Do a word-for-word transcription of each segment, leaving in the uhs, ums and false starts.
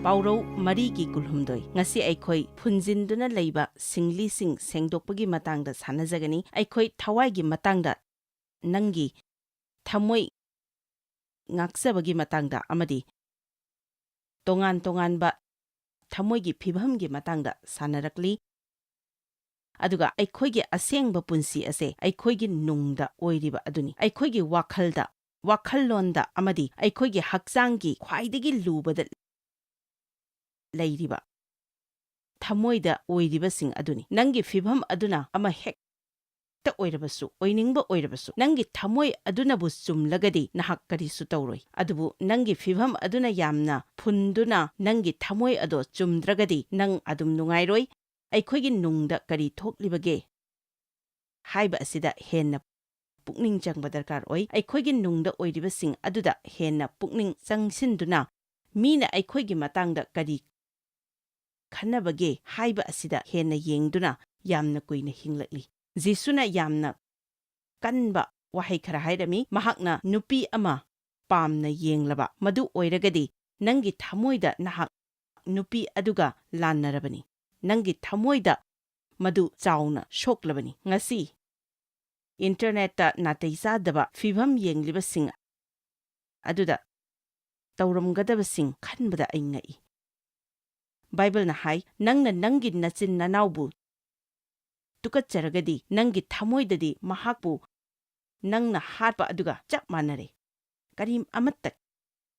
ꯄꯥꯎꯔꯧ ꯃꯔꯤꯒꯤ ꯀꯨꯟꯍꯨꯝꯗꯣꯏ꯫ ꯉꯁꯤ ꯑꯩꯈꯣꯏ ꯐꯨꯟꯖꯤꯟꯗꯨꯅ ꯂꯩꯕ ꯁꯤꯡꯂꯤꯁꯤꯡ ꯁꯦꯡꯗꯣꯛꯄꯒꯤ ꯃꯇꯥꯡꯗ ꯁꯥꯟꯅꯖꯒꯅꯤ꯫ ꯑꯩꯈꯣꯏ ꯊꯋꯥꯏꯒꯤ ꯃꯇꯥꯡꯗ, ꯅꯪꯒꯤ ꯊꯃꯣꯏ ꯉꯥꯛꯆꯕꯒꯤ ꯃꯇꯥꯡꯗ ꯑꯃꯗꯤ ꯇꯣꯉꯥꯟ ꯇꯣꯉꯥꯟꯕ ꯊꯃꯣꯏꯒꯤ ꯐꯤꯚꯝꯒꯤ ꯃꯇꯥꯡꯗ ꯁꯥꯟꯅꯔꯛꯂꯤ꯫ ꯑꯗꯨꯒ ꯑꯩꯈꯣꯏꯒꯤ ꯑꯁꯦꯡꯕ ꯄꯨꯟꯁꯤ ꯑꯁꯦ ꯑꯩꯈꯣꯏꯒꯤ ꯅꯨꯡꯗ ꯑꯣꯏꯔꯤꯕ ꯑꯗꯨꯅꯤ꯫ ꯑꯩꯈꯣꯏꯒꯤ ꯋꯥꯈꯜꯗ, ꯋꯥꯈꯜꯂꯣꯟꯗ ꯑꯃꯗꯤ ꯑꯩꯈꯣꯏꯒꯤ ꯍꯛꯆꯥꯡꯒꯤ ꯈ꯭ꯋꯥꯏꯗꯒꯤ ꯂꯨꯕꯗ ꯂꯩꯔꯤꯕ ꯊꯃꯣꯏꯗ ꯑꯣꯏꯔꯤꯕꯁꯤꯡ ꯑꯗꯨꯅꯤ꯫ ꯅꯪꯒꯤ ꯐꯤꯚꯝ ꯑꯗꯨꯅ ꯑꯃ ꯍꯦꯛꯇ ꯑꯣꯏꯔꯕꯁꯨ, ꯑꯣꯏꯅꯤꯡꯕ ꯑꯣꯏꯔꯕꯁꯨ, ꯅꯪꯒꯤ ꯊꯃꯣꯏ ꯑꯗꯨꯅꯕꯨ ꯆꯨꯝꯂꯒꯗꯤ ꯅꯍꯥꯛ ꯀꯔꯤꯁꯨ ꯇꯧꯔꯣꯏ꯫ ꯑꯗꯨꯕꯨ ꯅꯪꯒꯤ ꯐꯤꯚꯝ ꯑꯗꯨꯅ ꯌꯥꯝꯅ ꯐꯨꯟꯗꯨꯅ ꯅꯪꯒꯤ ꯊꯃꯣꯏ ꯑꯗꯣ ꯆꯨꯝꯗ꯭ꯔꯒꯗꯤ ꯅꯪ ꯑꯗꯨꯝ ꯅꯨꯡꯉꯥꯏꯔꯣꯏ꯫ ꯑꯩꯈꯣꯏꯒꯤ ꯅꯨꯡꯗ ꯀꯔꯤ ꯊꯣꯛꯂꯤꯕꯒꯦ ꯍꯥꯏꯕ ꯑꯁꯤꯗ ꯍꯦꯟꯅ ꯄꯨꯛꯅꯤꯡ ꯆꯪꯕ ꯗꯔꯀꯥꯔ ꯑꯣꯏ꯫ ꯑꯩꯈꯣꯏꯒꯤ ꯅꯨꯡꯗ ꯑꯣꯏꯔꯤꯕꯁꯤꯡ ꯑꯗꯨꯗ ꯍꯦꯟꯅ ꯄꯨꯛꯅꯤꯡ ꯆꯪꯁꯤꯟꯗꯨꯅ ꯃꯤꯅ ꯑꯩꯈꯣꯏꯒꯤ ꯃꯇꯥꯡꯗ ꯀꯔꯤ ꯈꯟꯅꯕꯒꯦ ꯍꯥꯏꯕ ꯑꯁꯤꯗ ꯍꯦꯟꯅ ꯌꯦꯡꯗꯨꯅ ꯌꯥꯝꯅ ꯀꯨꯏꯅ ꯍꯤꯡꯂꯛꯂꯤ꯫ ꯖꯤꯁꯨꯅ ꯌꯥꯝꯅ ꯀꯟꯕ ꯋꯥꯍꯩ ꯈꯔ ꯍꯥꯏꯔꯝꯃꯤ꯫ ꯃꯍꯥꯛꯅ ꯅꯨꯄꯤ ꯑꯃ ꯄꯥꯝꯅ ꯌꯦꯡꯂꯕ, ꯃꯗꯨ ꯑꯣꯏꯔꯒꯗꯤ ꯅꯪꯒꯤ ꯊꯃꯣꯏꯗ ꯅꯍꯥꯛ ꯅꯨꯄꯤ ꯑꯗꯨꯒ ꯂꯥꯟꯅꯔꯕꯅꯤ꯫ ꯅꯪꯒꯤ ꯊꯃꯣꯏꯗ ꯃꯗꯨ ꯆꯥꯎꯅ ꯁꯣꯛꯂꯕꯅꯤ꯫ ꯉꯁꯤ ꯏꯟꯇꯔꯅꯦꯠꯇ ꯅꯥꯇꯩ ꯆꯥꯗꯕ ꯐꯤꯚꯝ ꯌꯦꯡꯂꯤꯕꯁꯤꯡ ꯑꯗꯨꯗ ꯇꯧꯔꯝꯒꯗꯕꯁꯤꯡ ꯈꯟꯕꯗ ꯑꯩ ꯉꯛꯏ꯫ ꯕꯥꯏꯕꯜꯅ ꯍꯥꯏ, "ꯅꯪꯅ ꯅꯪꯒꯤ ꯅꯆꯤꯟ ꯅꯅꯥꯎꯕꯨ ꯇꯨꯀꯠꯆꯔꯒꯗꯤ, ꯅꯪꯒꯤ ꯊꯃꯣꯏꯗꯗꯤ ꯃꯍꯥꯛꯄꯨ ꯅꯪꯅ ꯍꯥꯠꯄ ꯑꯗꯨꯒ ꯆꯞ ꯃꯥꯟꯅꯔꯦ꯫ ꯀꯔꯤ ꯑꯃꯠꯇ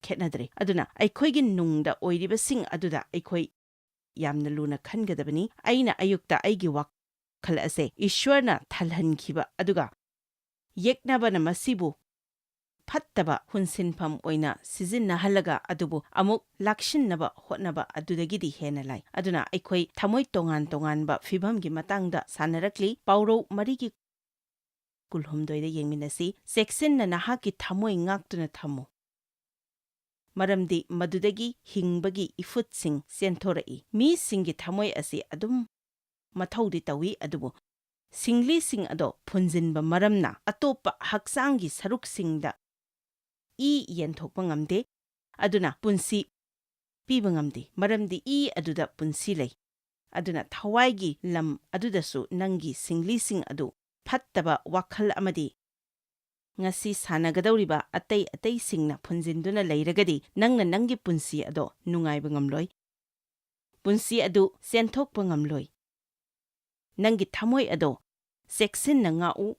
ꯈꯦꯠꯅꯗ꯭ꯔꯦ꯫" ꯑꯗꯨꯅ ꯑꯩꯈꯣꯏꯒꯤ ꯅꯨꯡꯗ ꯑꯣꯏꯔꯤꯕꯁꯤꯡ ꯑꯗꯨꯗ ꯑꯩꯈꯣꯏ ꯌꯥꯝꯅ ꯂꯨꯅ ꯈꯟꯒꯗꯕꯅꯤ꯫ ꯑꯩꯅ ꯑꯌꯨꯛꯇ ꯑꯩꯒꯤ ꯋꯥꯈꯜ ꯑꯁꯦ ꯏꯁ꯭ꯋꯔꯅ ꯊꯜꯍꯟꯈꯤꯕ ꯑꯗꯨꯒ ꯌꯦꯛꯅꯕꯅ ꯃꯁꯤꯕꯨ ꯐꯠꯇꯕ ꯍꯨꯟꯁꯤꯟꯐꯝ ꯑꯣꯏꯅ ꯁꯤꯖꯤꯟꯅꯍꯜꯂꯒ ꯑꯗꯨꯕꯨ ꯑꯃꯨꯛ ꯂꯥꯛꯁꯤꯟꯅꯕ ꯍꯣꯠꯅꯕ ꯑꯗꯨꯗꯒꯤꯗꯤ ꯍꯦꯟꯅ ꯂꯥꯏ꯫ ꯑꯗꯨꯅ ꯑꯩꯈꯣꯏ ꯊꯃꯣꯏ ꯇꯣꯉꯥꯟ ꯇꯣꯉꯥꯟꯕ ꯐꯤꯚꯝꯒꯤ ꯃꯇꯥꯡꯗ ꯁꯥꯟꯅꯔꯛꯂꯤ꯫ ꯄꯥꯎꯔꯧ ꯃꯔꯤꯒꯤ ꯀꯨꯟꯍꯨꯝꯗꯣꯏꯗ ꯌꯦꯡꯃꯤꯟꯅꯁꯤ꯫ "ꯆꯦꯛꯁꯤꯟꯅ ꯅꯍꯥꯛꯀꯤ ꯊꯃꯣꯏ ꯉꯥꯛꯇꯨꯅ ꯊꯝꯃꯨ, ꯃꯔꯝꯗꯤ ꯃꯗꯨꯗꯒꯤ ꯍꯤꯡꯕꯒꯤ ꯏꯐꯨꯠꯁꯤꯡ ꯆꯦꯟꯊꯣꯔꯛꯏ꯫" ꯃꯤꯁꯤꯡꯒꯤ ꯊꯃꯣꯏ ꯑꯁꯤ ꯑꯗꯨꯝ ꯃꯊꯧꯗꯤ ꯇꯧꯏ, ꯑꯗꯨꯕꯨ ꯁꯤꯡꯂꯤꯁꯤꯡ ꯑꯗꯣ ꯐꯨꯟꯖꯤꯟꯕ ꯃꯔꯝꯅ ꯑꯇꯣꯞꯄ ꯍꯛꯆꯥꯡꯒꯤ ꯁꯔꯨꯛꯁꯤꯡꯗ ꯏ ꯌꯦꯟꯊꯣꯛꯄ ꯉꯝꯗꯦ꯫ ꯑꯗꯨꯅ ꯄꯨꯟꯁꯤ ꯄꯤꯕ ꯉꯝꯗꯦ, ꯃꯔꯝꯗꯤ ꯏ ꯑꯗꯨꯗ ꯄꯨꯟꯁꯤ ꯂꯩ꯫ ꯑꯗꯨꯅ ꯊꯋꯥꯏꯒꯤ ꯂꯝ ꯑꯗꯨꯗꯁꯨ ꯅꯪꯒꯤ ꯁꯤꯡꯂꯤꯁꯤꯡ ꯑꯗꯨ ꯐꯠꯇꯕ ꯋꯥꯈꯜ ꯑꯃꯗꯤ ꯉꯁꯤ ꯁꯥꯟꯅꯒꯗꯧꯔꯤꯕ ꯑꯇꯩ ꯑꯇꯩꯁꯤꯡꯅ ꯐꯨꯟꯖꯤꯟꯗꯨꯅ ꯂꯩꯔꯒꯗꯤ, ꯅꯪꯅ ꯅꯪꯒꯤ ꯄꯨꯟꯁꯤ ꯑꯗꯣ ꯅꯨꯡꯉꯥꯏꯕ ꯉꯝꯂꯣꯏ꯫ ꯄꯨꯟꯁꯤ ꯑꯗꯨ ꯆꯦꯟꯊꯣꯛꯄ ꯉꯝꯂꯣꯏ꯫ ꯅꯪꯒꯤ ꯊꯃꯣꯏ ꯑꯗꯣ ꯆꯦꯛꯁꯤꯟꯅ ꯉꯥꯛꯎ,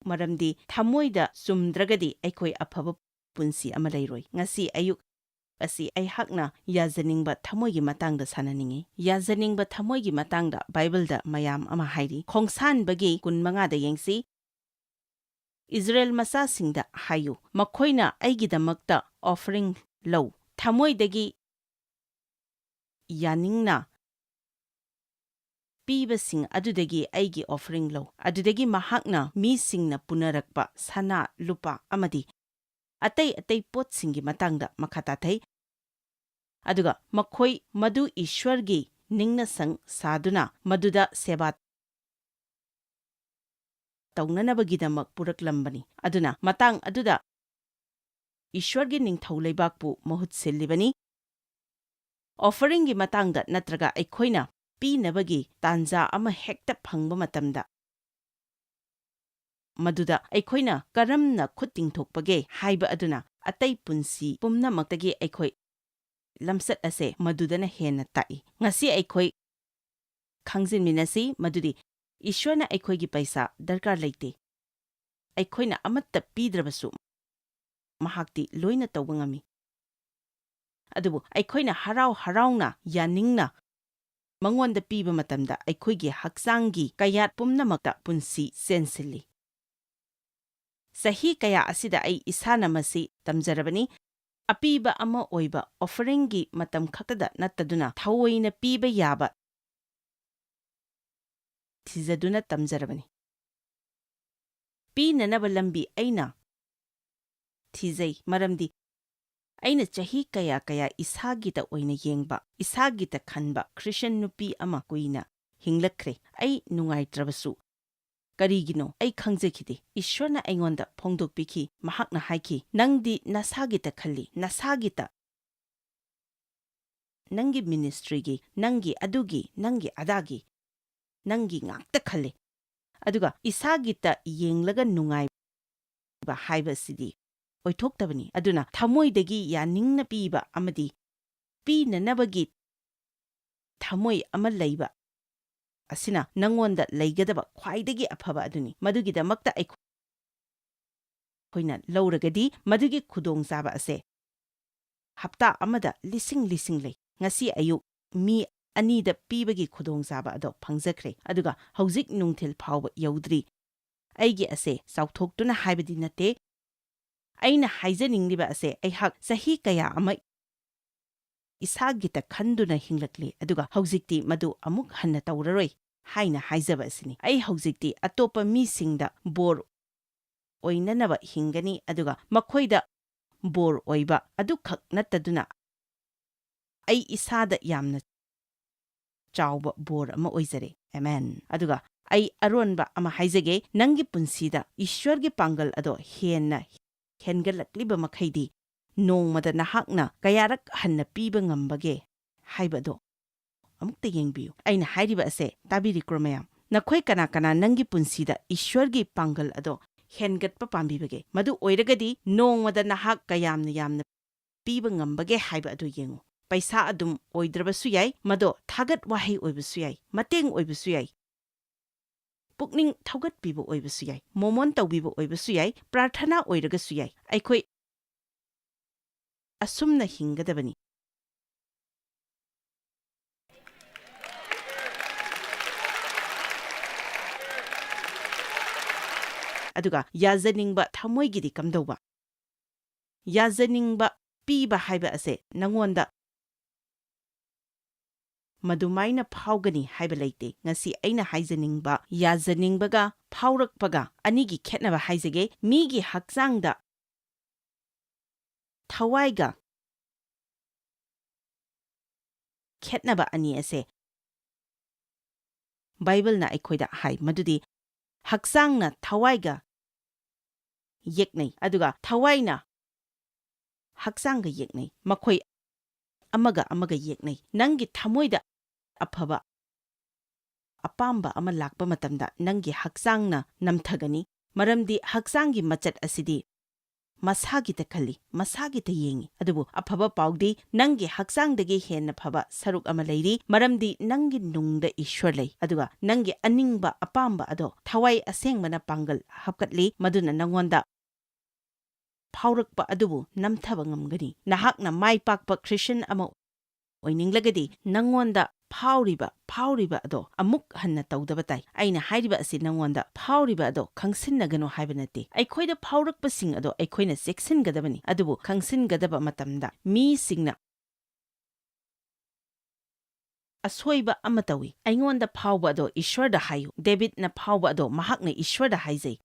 ꯃꯔꯝꯗꯤ ꯊꯃꯣꯏꯗ ꯆꯨꯝꯗ꯭ꯔꯒꯗꯤ ꯑꯩꯈꯣꯏ ꯑꯐꯕ ꯄꯨꯟꯁꯤ ꯑꯃ ꯂꯩꯔꯣꯏ꯫ ꯉꯁꯤ ꯑꯌꯨꯛ ꯑꯁꯤ ꯑꯩꯍꯥꯛꯅ ꯌꯥꯖꯅꯤꯡꯕ ꯊꯃꯣꯏꯒꯤ ꯃꯇꯥꯡꯗ ꯁꯥꯟꯅꯅꯤꯡꯏ꯫ ꯌꯥꯖꯅꯤꯡꯕ ꯊꯃꯣꯏꯒꯤ ꯃꯇꯥꯡꯗ ꯕꯥꯏꯕꯜꯗ ꯃꯌꯥꯝ ꯑꯃ ꯍꯥꯏꯔꯤ꯫ ꯈꯣꯡꯁꯥꯟꯕꯒꯤ ꯀꯨꯟꯃꯉꯥꯗ ꯌꯦꯡꯁꯤ꯫ "ꯏꯁꯔꯥꯌꯦꯜ ꯃꯆꯥꯁꯤꯡꯗ ꯍꯥꯏꯌꯨ, ꯃꯈꯣꯏꯅ ꯑꯩꯒꯤꯗꯃꯛꯇ offering ꯂꯧ, ꯊꯃꯣꯏꯗꯒꯤ ꯌꯥꯅꯤꯡꯅ ꯄꯤꯕꯁꯤꯡ ꯑꯗꯨꯗꯒꯤ ꯑꯩꯒꯤ offering ꯂꯧ"꯫ ꯑꯗꯨꯗꯒꯤ ꯃꯍꯥꯛꯅ ꯃꯤꯁꯤꯡꯅ ꯄꯨꯅꯔꯛꯄ ꯁꯅꯥ, ꯂꯨꯄꯥ ꯑꯃꯗꯤ ꯑꯇꯩ ꯑꯇꯩ ꯄꯣꯠꯁꯤꯡꯒꯤ ꯃꯇꯥꯡꯗ ꯃꯈꯥ ꯇꯥꯊꯩ꯫ ꯑꯗꯨꯒ ꯃꯈꯣꯏ ꯃꯗꯨ ꯏꯁ꯭ꯋꯔꯒꯤ ꯅꯤꯡꯅꯁꯪ ꯁꯥꯗꯨꯅ ꯃꯗꯨꯗ ꯁꯦꯕꯥ ꯇꯧꯅꯅꯕꯒꯤꯗꯃꯛ ꯄꯨꯔꯛꯂꯝꯕꯅꯤ꯫ ꯑꯗꯨꯅ ꯃꯇꯥꯡ ꯑꯗꯨꯗ ꯏꯁ꯭ꯋꯔꯒꯤ ꯅꯤꯡꯊꯧ ꯂꯩꯕꯥꯛꯄꯨ ꯃꯍꯨꯠ ꯁꯤꯜꯂꯤꯕꯅꯤ꯫ Offeringꯒꯤ ꯃꯇꯥꯡꯗ ꯅꯠꯇ꯭ꯔꯒ ꯑꯩꯈꯣꯏꯅ ꯄꯤꯅꯕꯒꯤ ꯇꯥꯟꯖꯥ ꯑꯃ ꯍꯦꯛꯇ ꯐꯪꯕ ꯃꯇꯝꯗ, ꯃꯗꯨꯗ ꯑꯩꯈꯣꯏꯅ ꯀꯔꯝꯅ ꯈꯨꯠ ꯇꯤꯡꯊꯣꯛꯄꯒꯦ ꯍꯥꯏꯕ ꯑꯗꯨꯅ ꯑꯇꯩ ꯄꯨꯟꯁꯤ ꯄꯨꯝꯅꯃꯛꯇꯒꯤ ꯑꯩꯈꯣꯏ ꯂꯝꯆꯠ ꯑꯁꯦ ꯃꯗꯨꯗꯅ ꯍꯦꯟꯅ ꯇꯥꯛꯏ꯫ ꯉꯁꯤ ꯑꯩꯈꯣꯏ ꯈꯪꯖꯤꯟꯃꯤꯟꯅꯁꯤ ꯃꯗꯨꯗꯤ ꯏꯁ꯭ꯋꯔꯅ ꯑꯩꯈꯣꯏꯒꯤ ꯄꯩꯁꯥ ꯗꯔꯀꯥꯔ ꯂꯩꯇꯦ꯫ ꯑꯩꯈꯣꯏꯅ ꯑꯃꯠꯇ ꯄꯤꯗ꯭ꯔꯕꯁꯨ, ꯃꯍꯥꯛꯇꯤ ꯂꯣꯏꯅ ꯇꯧꯕ ꯉꯝꯃꯤ꯫ ꯑꯗꯨꯕꯨ ꯑꯩꯈꯣꯏꯅ ꯍꯔꯥꯎ ꯍꯔꯥꯎꯅ, ꯌꯥꯅꯤꯡꯅ ꯃꯉꯣꯟꯗ ꯄꯤꯕ ꯃꯇꯝꯗ, ꯑꯩꯈꯣꯏꯒꯤ ꯍꯛꯆꯥꯡꯒꯤ ꯀꯌꯥꯠ ꯄꯨꯝꯅꯃꯛꯇ ꯄꯨꯟꯁꯤ ꯆꯦꯟꯁꯤꯜꯂꯤ꯫ ꯆꯍꯤ ꯀꯌꯥ ꯑꯁꯤꯗ ꯑꯩ ꯏꯁꯥꯅ ꯃꯁꯤ ꯇꯝꯖꯔꯕꯅꯤ꯫ ꯑꯄꯤꯕ ꯑꯃ ꯑꯣꯏꯕ offeringꯒꯤ ꯃꯇꯝ ꯈꯛꯇꯗ ꯅꯠꯇꯗꯨꯅ, ꯊꯑꯣꯏꯅ ꯄꯤꯕ ꯌꯥꯕ ꯊꯤꯖꯗꯨꯅ ꯇꯝꯖꯔꯕꯅꯤ꯫ ꯄꯤꯅꯅꯕ ꯂꯝꯕꯤ ꯑꯩꯅ ꯊꯤꯖꯩ, ꯃꯔꯝꯗꯤ ꯑꯩꯅ ꯆꯍꯤ ꯀꯌꯥ ꯀꯌꯥ ꯏꯁꯥꯒꯤꯇ ꯑꯣꯏꯅ ꯌꯦꯡꯕ, ꯏꯁꯥꯒꯤꯇ ꯈꯟꯕ ꯈ꯭ꯔꯤꯁꯇꯤꯌꯥꯟ ꯅꯨꯄꯤ ꯑꯃ ꯀꯨꯏꯅ ꯍꯤꯡꯂꯛꯈ꯭ꯔꯦ꯫ ꯑꯩ ꯅꯨꯡꯉꯥꯏꯇ꯭ꯔꯕꯁꯨ, ꯀꯔꯤꯒꯤꯅꯣ ꯑꯩ ꯈꯪꯖꯈꯤꯗꯦ꯫ ꯏꯁ꯭ꯋꯔꯅ ꯑꯩꯉꯣꯟꯗ ꯐꯣꯡꯗꯣꯛꯄꯤꯈꯤ꯫ ꯃꯍꯥꯛꯅ ꯍꯥꯏꯈꯤ, "ꯅꯪꯗꯤ ꯅꯁꯥꯒꯤꯇ ꯈꯜꯂꯤ, ꯅꯁꯥꯒꯤꯇ ꯅꯪꯒꯤ ꯃꯤꯅꯤꯁꯇ꯭ꯔꯤꯒꯤ, ꯅꯪꯒꯤ ꯑꯗꯨꯒꯤ, ꯅꯪꯒꯤ ꯑꯗꯥꯒꯤ, ꯅꯪꯒꯤ ꯉꯥꯛꯇ ꯈꯜꯂꯦ꯫ ꯑꯗꯨꯒ ꯏꯁꯥꯒꯤꯇ ꯌꯦꯡꯂꯒ ꯅꯨꯡꯉꯥꯏꯕ ꯍꯥꯏꯕꯁꯤꯗꯤ ꯑꯣꯏꯊꯣꯛꯇꯕꯅꯤ꯫ ꯑꯗꯨꯅ ꯊꯃꯣꯏꯗꯒꯤ ꯌꯥꯅꯤꯡꯅ ꯄꯤꯕ ꯑꯃꯗꯤ ꯄꯤꯅꯅꯕꯒꯤ ꯊꯃꯣꯏ ꯑꯃ ꯂꯩꯕ ꯑꯁꯤꯅ ꯅꯉꯣꯟꯗ ꯂꯩꯒꯗꯕ ꯈ꯭ꯋꯥꯏꯗꯒꯤ ꯑꯐꯕ ꯑꯗꯨꯅꯤ꯫ ꯃꯗꯨꯒꯤꯗꯃꯛꯇ ꯑꯩꯈꯣꯏꯅ ꯂꯧꯔꯒꯗꯤ ꯃꯗꯨꯒꯤ ꯈꯨꯗꯣꯡꯆꯥꯕ ꯑꯁꯦ ꯍꯞꯇꯥ ꯑꯃꯗ ꯂꯤꯁꯤꯡ ꯂꯤꯁꯤꯡ ꯂꯩ꯫ ꯉꯁꯤ ꯑꯌꯨꯛ ꯃꯤ ꯑꯅꯤꯗ ꯄꯤꯕꯒꯤ ꯈꯨꯗꯣꯡꯆꯥꯕ ꯑꯗꯣ ꯐꯪꯖꯈ꯭ꯔꯦ, ꯑꯗꯨꯒ ꯍꯧꯖꯤꯛ ꯅꯨꯡꯊꯤꯜ ꯐꯥꯎꯕ ꯌꯧꯗ꯭ꯔꯤ꯫ ꯑꯩꯒꯤ ꯑꯁꯦ ꯆꯥꯎꯊꯣꯛꯇꯨꯅ ꯍꯥꯏꯕꯗꯤ ꯅꯠꯇꯦ꯫ ꯑꯩꯅ ꯍꯥꯏꯖꯅꯤꯡꯂꯤꯕ ꯑꯁꯦ ꯑꯩꯍꯥꯛ ꯆꯍꯤ ꯀꯌꯥ ꯑꯃ ꯏꯁꯥꯒꯤꯇ ꯈꯟꯗꯨꯅ ꯍꯤꯡꯂꯛꯂꯤ, ꯑꯗꯨꯒ ꯍꯧꯖꯤꯛꯇꯤ ꯃꯗꯨ ꯑꯃꯨꯛ ꯍꯟꯅ ꯇꯧꯔꯔꯣꯏ ꯍꯥꯏꯅ ꯍꯥꯏꯖꯕ ꯑꯁꯤꯅꯤ꯫ ꯑꯩ ꯍꯧꯖꯤꯛꯇꯤ ꯑꯇꯣꯞꯄ ꯃꯤꯁꯤꯡꯗ ꯕꯣꯔ ꯑꯣꯏꯅꯅꯕ ꯍꯤꯡꯒꯅꯤ, ꯑꯗꯨꯒ ꯃꯈꯣꯏꯗ ꯕꯣꯔ ꯑꯣꯏꯕ ꯑꯗꯨꯈꯛ ꯅꯠꯇꯗꯨꯅ ꯑꯩ ꯏꯁꯥꯗ ꯌꯥꯝꯅ ꯆꯥꯎꯕ ꯕꯣꯔ ꯑꯃ ꯑꯣꯏꯖꯔꯦ꯫ ꯑꯦꯃꯦꯟ꯫ ꯑꯗꯨꯒ ꯑꯩ ꯑꯔꯣꯟꯕ ꯑꯃ ꯍꯥꯏꯖꯒꯦ, ꯅꯪꯒꯤ ꯄꯨꯟꯁꯤꯗ ꯏꯁ꯭ꯋꯔꯒꯤ ꯄꯥꯡꯒꯜ ꯑꯗꯣ ꯍꯦꯟꯅ ꯍꯦꯟꯒꯠꯂꯛꯂꯤꯕ ꯃꯈꯩꯗꯤ, ꯅꯣꯡꯃꯗ ꯅꯍꯥꯛꯅ ꯀꯌꯥꯔꯛ ꯍꯟꯅ ꯄꯤꯕ ꯉꯝꯕꯒꯦ ꯍꯥꯏꯕꯗꯣ ꯑꯃꯨꯛꯇ ꯌꯦꯡꯕꯤꯌꯨ꯫ ꯑꯩꯅ ꯍꯥꯏꯔꯤꯕ ꯑꯁꯦ ꯇꯥꯕꯤꯔꯤꯀ꯭ꯔꯣ ꯃꯌꯥꯝ? ꯅꯈꯣꯏ ꯀꯅꯥ ꯀꯅꯥ ꯅꯪꯒꯤ ꯄꯨꯟꯁꯤꯗ ꯏꯁ꯭ꯋꯔꯒꯤ ꯄꯥꯡꯒꯜ ꯑꯗꯣ ꯍꯦꯟꯒꯠꯄ ꯄꯥꯝꯕꯤꯕꯒꯦ? ꯃꯗꯨ ꯑꯣꯏꯔꯒꯗꯤ ꯅꯣꯡꯃꯗ ꯅꯍꯥꯛ ꯀꯌꯥꯝꯅ ꯌꯥꯝꯅ ꯄꯤꯕ ꯉꯝꯕꯒꯦ ꯍꯥꯏꯕ ꯑꯗꯨ ꯌꯦꯡꯉꯨ꯫ ꯄꯩꯁꯥ ꯑꯗꯨꯝ ꯑꯣꯏꯗ꯭ꯔꯕꯁꯨ ꯌꯥꯏ, ꯃꯗꯣ ꯊꯥꯒꯠ ꯋꯥꯍꯩ ꯑꯣꯏꯕꯁꯨ ꯌꯥꯏ, ꯃꯇꯦꯡ ꯑꯣꯏꯕꯁꯨ ꯌꯥꯏ, ꯄꯨꯛꯅꯤꯡ ꯊꯧꯒꯠꯄꯤꯕ ꯑꯣꯏꯕꯁꯨ ꯌꯥꯏ, ꯃꯣꯃꯣꯟ ꯇꯧꯕꯤꯕ ꯑꯣꯏꯕꯁꯨ ꯌꯥꯏ, ꯄ꯭ꯔꯥꯔꯊꯅꯥ ꯑꯣꯏꯔꯒꯁꯨ ꯌꯥꯏ꯫ ꯑꯩꯈꯣꯏ ꯑꯁꯨꯝꯅ ꯍꯤꯡꯒꯗꯕꯅꯤ꯫ ꯑꯗꯨꯒ ꯌꯥꯖꯅꯤꯡꯕ ꯊꯃꯣꯏꯒꯤꯗꯤ ꯀꯝꯗꯧꯕ? ꯌꯥꯖꯅꯤꯡꯕ ꯄꯤꯕ ꯍꯥꯏꯕ ꯑꯁꯦ ꯅꯉꯣꯟꯗ ꯃꯗꯨꯃꯥꯏꯅ ꯐꯥꯎꯒꯅꯤ ꯍꯥꯏꯕ ꯂꯩꯇꯦ꯫ ꯉꯁꯤ ꯑꯩꯅ ꯍꯥꯏꯖꯅꯤꯡꯕ, ꯌꯥꯖꯅꯤꯡꯕꯒ ꯐꯥꯎꯔꯛꯄꯒ ꯑꯅꯤꯒꯤ ꯈꯦꯠꯅꯕ ꯍꯥꯏꯖꯒꯦ꯫ ꯃꯤꯒꯤ ꯍꯛꯆꯥꯡꯗ ꯊꯋꯥꯏꯒ ꯈꯦꯠꯅꯕ ꯑꯅꯤ ꯑꯁꯦ ꯕꯥꯏꯕꯜꯅ ꯑꯩꯈꯣꯏꯗ ꯍꯥꯏ, ꯃꯗꯨꯗꯤ ꯍꯛꯆꯥꯡꯅ ꯊꯋꯥꯏꯒ ꯌꯦꯛꯅꯩ, ꯑꯗꯨꯒ ꯊꯋꯥꯏꯅ ꯍꯛꯆꯥꯡꯒ ꯌꯦꯛꯅꯩ꯫ ꯃꯈꯣꯏ ꯑꯃꯒ ꯑꯃꯒ ꯌꯦꯛꯅꯩ꯫ ꯅꯪꯒꯤ ꯊꯃꯣꯏꯗ ꯑꯐꯕ ꯑꯄꯥꯝꯕ ꯑꯃ ꯂꯥꯛꯄ ꯃꯇꯝꯗ ꯅꯪꯒꯤ ꯍꯛꯆꯥꯡꯅ ꯅꯝꯊꯒꯅꯤ, ꯃꯔꯝꯗꯤ ꯍꯛꯆꯥꯡꯒꯤ ꯃꯆꯠ ꯑꯁꯤꯗꯤ ꯃꯁꯥꯒꯤꯇ ꯈꯜꯂꯤ, ꯃꯁꯥꯒꯤꯇ ꯌꯦꯡꯏ꯫ ꯑꯗꯨꯕꯨ ꯑꯐꯕ ꯄꯥꯎꯗꯤ, ꯅꯪꯒꯤ ꯍꯛꯆꯥꯡꯗꯒꯤ ꯍꯦꯟꯅ ꯐꯕ ꯁꯔꯨꯛ ꯑꯃ ꯂꯩꯔꯤ, ꯃꯔꯝꯗꯤ ꯅꯪꯒꯤ ꯅꯨꯡꯗ ꯏꯁ꯭ꯋꯔ ꯂꯩ, ꯑꯗꯨꯒ ꯅꯪꯒꯤ ꯑꯅꯤꯡꯕ ꯑꯄꯥꯝꯕ ꯑꯗꯣ ꯊꯋꯥꯏ ꯑꯁꯦꯡꯕꯅ ꯄꯥꯡꯒꯜ ꯍꯥꯞꯀꯠꯂꯤ, ꯃꯗꯨꯅ ꯅꯉꯣꯟꯗ ꯐꯥꯎꯔꯛꯄ ꯑꯗꯨꯕꯨ ꯅꯝꯊꯕ ꯉꯝꯒꯅꯤ꯫ ꯅꯍꯥꯛꯅ ꯃꯥꯏ ꯄꯥꯛꯄ ꯈ꯭ꯔꯤꯁꯟ ꯑꯃ ꯑꯣꯏꯅꯤꯡꯂꯒꯗꯤ, ꯅꯉꯣꯟꯗ ꯐꯥꯎꯔꯤꯕ, ꯐꯥꯎꯔꯤꯕ ꯑꯗꯣ ꯑꯃꯨꯛ ꯍꯟꯅ ꯇꯧꯗꯕ ꯇꯥꯏ꯫ ꯑꯩꯅ ꯍꯥꯏꯔꯤꯕ ꯑꯁꯤ ꯅꯉꯣꯟꯗ ꯐꯥꯎꯔꯤꯕ ꯑꯗꯣ ꯈꯪꯁꯤꯟꯅꯒꯅꯨ ꯍꯥꯏꯕ ꯅꯠꯇꯦ꯫ ꯑꯩꯈꯣꯏꯗ ꯐꯥꯎꯔꯛꯄꯁꯤꯡ ꯑꯗꯣ ꯑꯩꯈꯣꯏꯅ ꯆꯦꯛꯁꯤꯟꯒꯗꯕꯅꯤ, ꯑꯗꯨꯕꯨ ꯈꯪꯁꯤꯟꯒꯗꯕ ꯃꯇꯝꯗ ꯃꯤꯁꯤꯡꯅ ꯑꯁꯣꯏꯕ ꯑꯃ ꯇꯧꯏ꯫ ꯑꯩꯉꯣꯟꯗ ꯐꯥꯎꯕ ꯑꯗꯣ ꯏꯁ꯭ꯋꯔꯗ ꯍꯥꯏꯌꯨ꯫ ꯗꯦꯕꯤꯗꯅ ꯐꯥꯎꯕ ꯑꯗꯣ ꯃꯍꯥꯛꯅ ꯏꯁ꯭ꯋꯔꯗ ꯍꯥꯏꯖꯩ꯫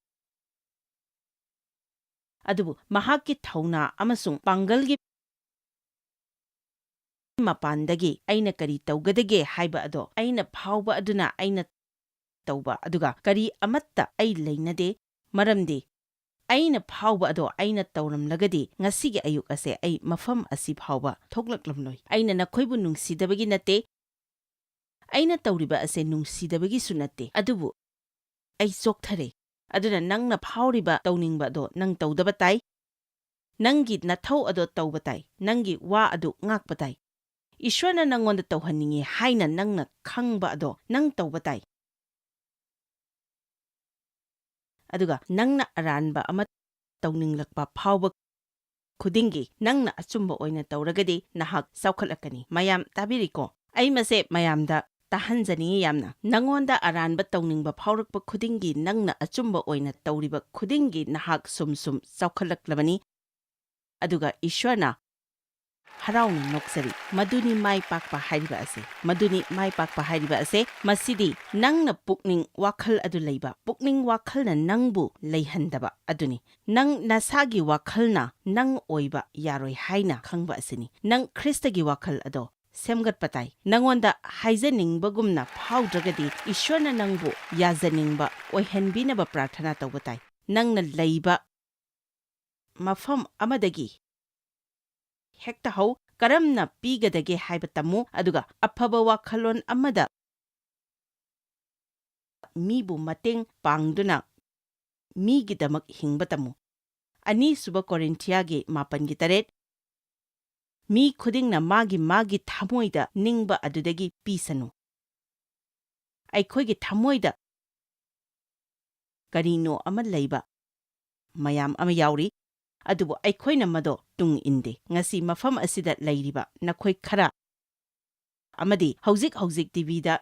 ꯑꯗꯨꯕꯨ ꯃꯍꯥꯛꯀꯤ ꯊꯧꯅꯥ ꯑꯃꯁꯨꯡ ꯄꯥꯡꯒꯜꯒꯤ ꯃꯄꯥꯟꯗꯒꯤ ꯑꯩꯅ ꯀꯔꯤ ꯇꯧꯒꯗꯒꯦ ꯍꯥꯏꯕ ꯑꯗꯣ ꯑꯩꯅ ꯐꯥꯎꯕ ꯑꯗꯨꯅ ꯑꯩꯅ ꯇꯧꯕ, ꯑꯗꯨꯒ ꯀꯔꯤ ꯑꯃꯠꯇ ꯑꯩ ꯂꯩꯅꯗꯦ, ꯃꯔꯝꯗꯤ ꯑꯩꯅ ꯐꯥꯎꯕ ꯑꯗꯣ ꯑꯩꯅ ꯇꯧꯔꯝꯂꯒꯗꯤ ꯉꯁꯤꯒꯤ ꯑꯌꯨꯛ ꯑꯁꯦ ꯑꯩ ꯃꯐꯝ ꯑꯁꯤ ꯐꯥꯎꯕ ꯊꯣꯛꯂꯛꯂꯝꯂꯣꯏ꯫ ꯑꯩꯅ ꯅꯈꯣꯏꯕꯨ ꯅꯨꯡꯁꯤꯗꯕꯒꯤ ꯅꯠꯇꯦ, ꯑꯩꯅ ꯇꯧꯔꯤꯕ ꯑꯁꯦ ꯅꯨꯡꯁꯤꯗꯕꯒꯤꯁꯨ ꯅꯠꯇꯦ, ꯑꯗꯨꯕꯨ ꯑꯩ ꯆꯣꯛꯊꯔꯦ꯫ ꯑꯗꯨꯅ ꯅꯪꯅ ꯐꯥꯎꯔꯤꯕ ꯇꯧꯅꯤꯡꯕ ꯑꯗꯣ ꯅꯪ ꯇꯧꯗꯕ ꯇꯥꯏ꯫ ꯅꯪꯒꯤ ꯅꯊꯧ ꯑꯗꯣ ꯇꯧꯕ ꯇꯥꯏ꯫ ꯅꯪꯒꯤ ꯋꯥ ꯑꯗꯨ ꯉꯥꯛꯄ ꯇꯥꯏ꯫ ꯏꯁ꯭ꯋꯔꯅ ꯅꯪꯉꯣꯟꯗ ꯇꯧꯍꯟꯅꯤꯡꯏ ꯍꯥꯏꯅ ꯅꯪꯅ ꯈꯪꯕ ꯑꯗꯣ ꯅꯪ ꯇꯧꯕ ꯇꯥꯏ꯫ ꯑꯗꯨꯒ ꯅꯪꯅ ꯑꯔꯥꯟꯕ ꯑꯃ ꯇꯧꯅꯤꯡꯂꯛꯄ ꯐꯥꯎꯕ ꯈꯨꯗꯤꯡꯒꯤ ꯅꯪꯅ ꯑꯆꯨꯝꯕ ꯑꯣꯏꯅ ꯇꯧꯔꯒꯗꯤ ꯅꯍꯥꯛ ꯆꯥꯎꯈꯠꯂꯛꯀꯅꯤ꯫ ꯃꯌꯥꯝ ꯇꯥꯕꯤꯔꯤꯀꯣ? ꯑꯩ ꯃꯁꯦ ꯃꯌꯥꯝꯗ ꯇꯥꯍꯟꯖꯅꯤꯡꯏ ꯌꯥꯝꯅ꯫ ꯅꯉꯣꯟꯗ ꯑꯔꯥꯟꯕ ꯇꯧꯅꯤꯡꯕ ꯐꯥꯎꯔꯛꯄ ꯈꯨꯗꯤꯡꯒꯤ ꯅꯪꯅ ꯑꯆꯨꯝꯕ ꯑꯣꯏꯅ ꯇꯧꯔꯤꯕ ꯈꯨꯗꯤꯡꯒꯤ ꯅꯍꯥꯛ ꯁꯨꯝ ꯁꯨꯝ ꯆꯥꯎꯈꯠꯂꯛꯂꯕꯅꯤ꯫ ꯑꯗꯨꯒ ꯏꯁ꯭ꯋꯔꯅ ꯍꯔꯥꯎꯅ ꯅꯣꯛꯆꯔꯤ꯫ ꯃꯗꯨꯅꯤ ꯃꯥꯏ ꯄꯥꯛꯄ ꯍꯥꯏꯔꯤꯕ ꯑꯁꯦ꯫ ꯃꯗꯨꯅꯤ ꯃꯥꯏ ꯄꯥꯛꯄ ꯍꯥꯏꯔꯤꯕ ꯑꯁꯦ꯫ ꯃꯁꯤꯗꯤ ꯅꯪꯅ ꯄꯨꯛꯅꯤꯡ ꯋꯥꯈꯜ ꯑꯗꯨ ꯂꯩꯕ, ꯄꯨꯛꯅꯤꯡ ꯋꯥꯈꯜꯅ ꯅꯪꯕꯨ ꯂꯩꯍꯟꯗꯕ ꯑꯗꯨꯅꯤ꯫ ꯅꯪ ꯅꯁꯥꯒꯤ ꯋꯥꯈꯜꯅ ꯅꯪ ꯑꯣꯏꯕ ꯌꯥꯔꯣꯏ ꯍꯥꯏꯅ ꯈꯪꯕ ꯑꯁꯤꯅꯤ꯫ ꯅꯪ ꯈ꯭ꯔꯤꯁꯇꯒꯤ ꯋꯥꯈꯜ ꯑꯗꯣ ꯁꯦꯝꯒꯠꯄ ꯇꯥꯏ꯫ ꯅꯉꯣꯟꯗ ꯍꯥꯏꯖꯅꯤꯡꯕꯒꯨꯝꯅ ꯐꯥꯎꯗ꯭ꯔꯒꯗꯤ ꯏꯁ꯭ꯋꯔꯅ ꯅꯪꯕꯨ ꯌꯥꯖꯅꯤꯡꯕ ꯑꯣꯏꯍꯟꯕꯤꯅꯕ ꯄ꯭ꯔꯥꯔꯊꯅꯥ ꯇꯧꯕ ꯇꯥꯏ꯫ ꯅꯪꯅ ꯂꯩꯕ ꯃꯐꯝ ꯑꯃꯗꯒꯤ ꯍꯦꯛꯇ ꯍꯧ, ꯀꯔꯝꯅ ꯄꯤꯒꯗꯒꯦ ꯍꯥꯏꯕ ꯇꯝꯃꯨ, ꯑꯗꯨꯒ ꯑꯐꯕ ꯋꯥꯈꯜꯂꯣꯟ ꯑꯃꯗ ꯃꯤꯕꯨ ꯃꯇꯦꯡ ꯄꯥꯡꯗꯨꯅ ꯃꯤꯒꯤꯗꯃꯛ ꯍꯤꯡꯕ ꯇꯝꯃꯨ꯫ ꯑꯅꯤꯁꯨꯕ ꯀꯣꯔꯤꯟꯊꯤꯌꯥꯒꯤ ꯃꯥꯄꯟꯒꯤ ꯇꯔꯦꯠ, "ꯃꯤ ꯈꯨꯗꯤꯡꯅ ꯃꯥꯒꯤ ꯃꯥꯒꯤ ꯊꯃꯣꯏꯗ ꯅꯤꯡꯕ ꯑꯗꯨꯗꯒꯤ ꯄꯤꯁꯅꯨ꯫" ꯑꯩꯈꯣꯏꯒꯤ ꯊꯃꯣꯏꯗ ꯀꯔꯤꯅꯣ ꯑꯃ ꯂꯩꯕ ꯃꯌꯥꯝ ꯑꯃ ꯌꯥꯎꯔꯤ, ꯑꯗꯨꯕꯨ ꯑꯩꯈꯣꯏꯅ ꯃꯗꯣ ꯇꯨꯡ ꯏꯟꯗꯦ꯫ ꯉꯁꯤ ꯃꯐꯝ ꯑꯁꯤꯗ ꯂꯩꯔꯤꯕ ꯅꯈꯣꯏ ꯈꯔ ꯑꯃꯗꯤ ꯍꯧꯖꯤꯛ ꯍꯧꯖꯤꯛ ꯇꯤ ꯚꯤꯗ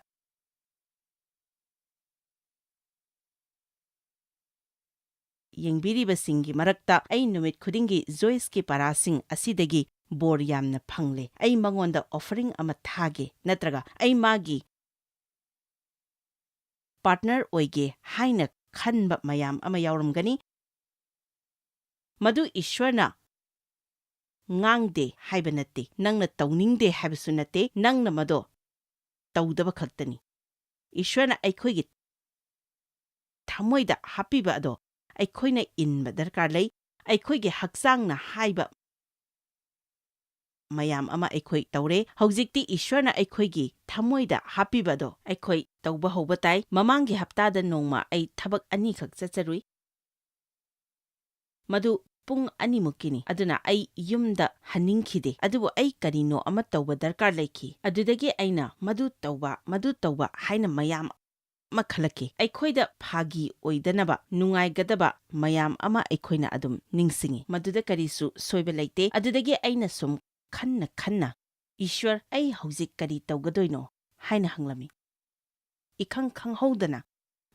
ꯌꯦꯡꯕꯤꯔꯤꯕꯁꯤꯡꯒꯤ ꯃꯔꯛꯇ ꯑꯩ ꯅꯨꯃꯤꯠ ꯈꯨꯗꯤꯡꯒꯤ ꯖꯣꯏꯁꯀꯤ ꯄꯥꯔꯥꯁꯤꯡ ꯑꯁꯤꯗꯒꯤ ꯕꯣꯔ ꯌꯥꯝꯅ ꯐꯪꯂꯦ꯫ ꯑꯩ ꯃꯉꯣꯟꯗ ꯑꯣꯐꯔꯤꯡ ꯑꯃ ꯊꯥꯒꯦ, ꯅꯠꯇ꯭ꯔꯒ ꯑꯩ ꯃꯥꯒꯤ ꯄꯥꯔꯠꯅꯔ ꯑꯣꯏꯒꯦ ꯍꯥꯏꯅ ꯈꯟꯕ ꯃꯌꯥꯝ ꯑꯃ ꯌꯥꯎꯔꯝꯒꯅꯤ꯫ ꯃꯗꯨ ꯏꯁ꯭ꯋꯔꯅ ꯉꯥꯡꯗꯦ ꯍꯥꯏꯕ ꯅꯠꯇꯦ, ꯅꯪꯅ ꯇꯧꯅꯤꯡꯗꯦ ꯍꯥꯏꯕꯁꯨ ꯅꯠꯇꯦ, ꯅꯪꯅ ꯃꯗꯣ ꯇꯧꯗꯕ ꯈꯛꯇꯅꯤ꯫ ꯏꯁ꯭ꯋꯔꯅ ꯑꯩꯈꯣꯏꯒꯤ ꯊꯃꯣꯏꯗ ꯍꯥꯞꯄꯤꯕ ꯑꯗꯣ ꯑꯩꯈꯣꯏꯅ ꯏꯟꯕ ꯗꯔꯀꯥꯔ ꯂꯩ꯫ ꯑꯩꯈꯣꯏꯒꯤ ꯍꯛꯆꯥꯡꯅ ꯍꯥꯏꯕ ꯃꯌꯥꯝ ꯑꯃ ꯑꯩꯈꯣꯏ ꯇꯧꯔꯦ꯫ ꯍꯧꯖꯤꯛꯇꯤ ꯏꯁ꯭ꯋꯔꯅ ꯑꯩꯈꯣꯏꯒꯤ ꯊꯃꯣꯏꯗ ꯍꯥꯞꯄꯤꯕ ꯑꯗꯣ ꯑꯩꯈꯣꯏ ꯇꯧꯕ ꯍꯧꯕ ꯇꯥꯏ꯫ ꯃꯃꯥꯡꯒꯤ ꯍꯞꯇꯥꯗ ꯅꯣꯡꯃ ꯑꯩ ꯊꯕꯛ ꯑꯅꯤꯈꯛ ꯆꯠꯆꯔꯨꯏ꯫ ꯃꯗꯨ ꯄꯨꯡ ꯑꯅꯤꯃꯨꯛꯀꯤꯅꯤ, ꯑꯗꯨꯅ ꯑꯩ ꯌꯨꯝꯗ ꯍꯟꯅꯤꯡꯈꯤꯗꯦ꯫ ꯑꯗꯨꯕꯨ ꯑꯩ ꯀꯔꯤꯅꯣ ꯑꯃ ꯇꯧꯕ ꯗꯔꯀꯥꯔ ꯂꯩꯈꯤ꯫ ꯑꯗꯨꯗꯒꯤ ꯑꯩꯅ ꯃꯗꯨ ꯇꯧꯕ, ꯃꯗꯨ ꯇꯧꯕ ꯍꯥꯏꯅ ꯃꯌꯥꯝ ꯑꯃ ꯈꯜꯂꯛꯈꯤ꯫ ꯑꯩꯈꯣꯏꯗ ꯐꯥꯒꯤ ꯑꯣꯏꯗꯅꯕ, ꯅꯨꯡꯉꯥꯏꯒꯗꯕ ꯃꯌꯥꯝ ꯑꯃ ꯑꯩꯈꯣꯏꯅ ꯑꯗꯨꯝ ꯅꯤꯡꯁꯤꯡꯉꯤ꯫ ꯃꯗꯨꯗ ꯀꯔꯤꯁꯨ ꯁꯣꯏꯕ ꯂꯩꯇꯦ꯫ ꯑꯗꯨꯗꯒꯤ ꯑꯩꯅ ꯁꯨꯝ ꯈꯟꯅ ꯈꯟꯅ, "ꯏꯁ꯭ꯋꯔ, ꯑꯩ ꯍꯧꯖꯤꯛ ꯀꯔꯤ ꯇꯧꯒꯗꯣꯏꯅꯣ?" ꯍꯥꯏꯅ ꯍꯪꯂꯝꯃꯤ꯫ ꯏꯈꯪ ꯈꯪꯍꯧꯗꯅ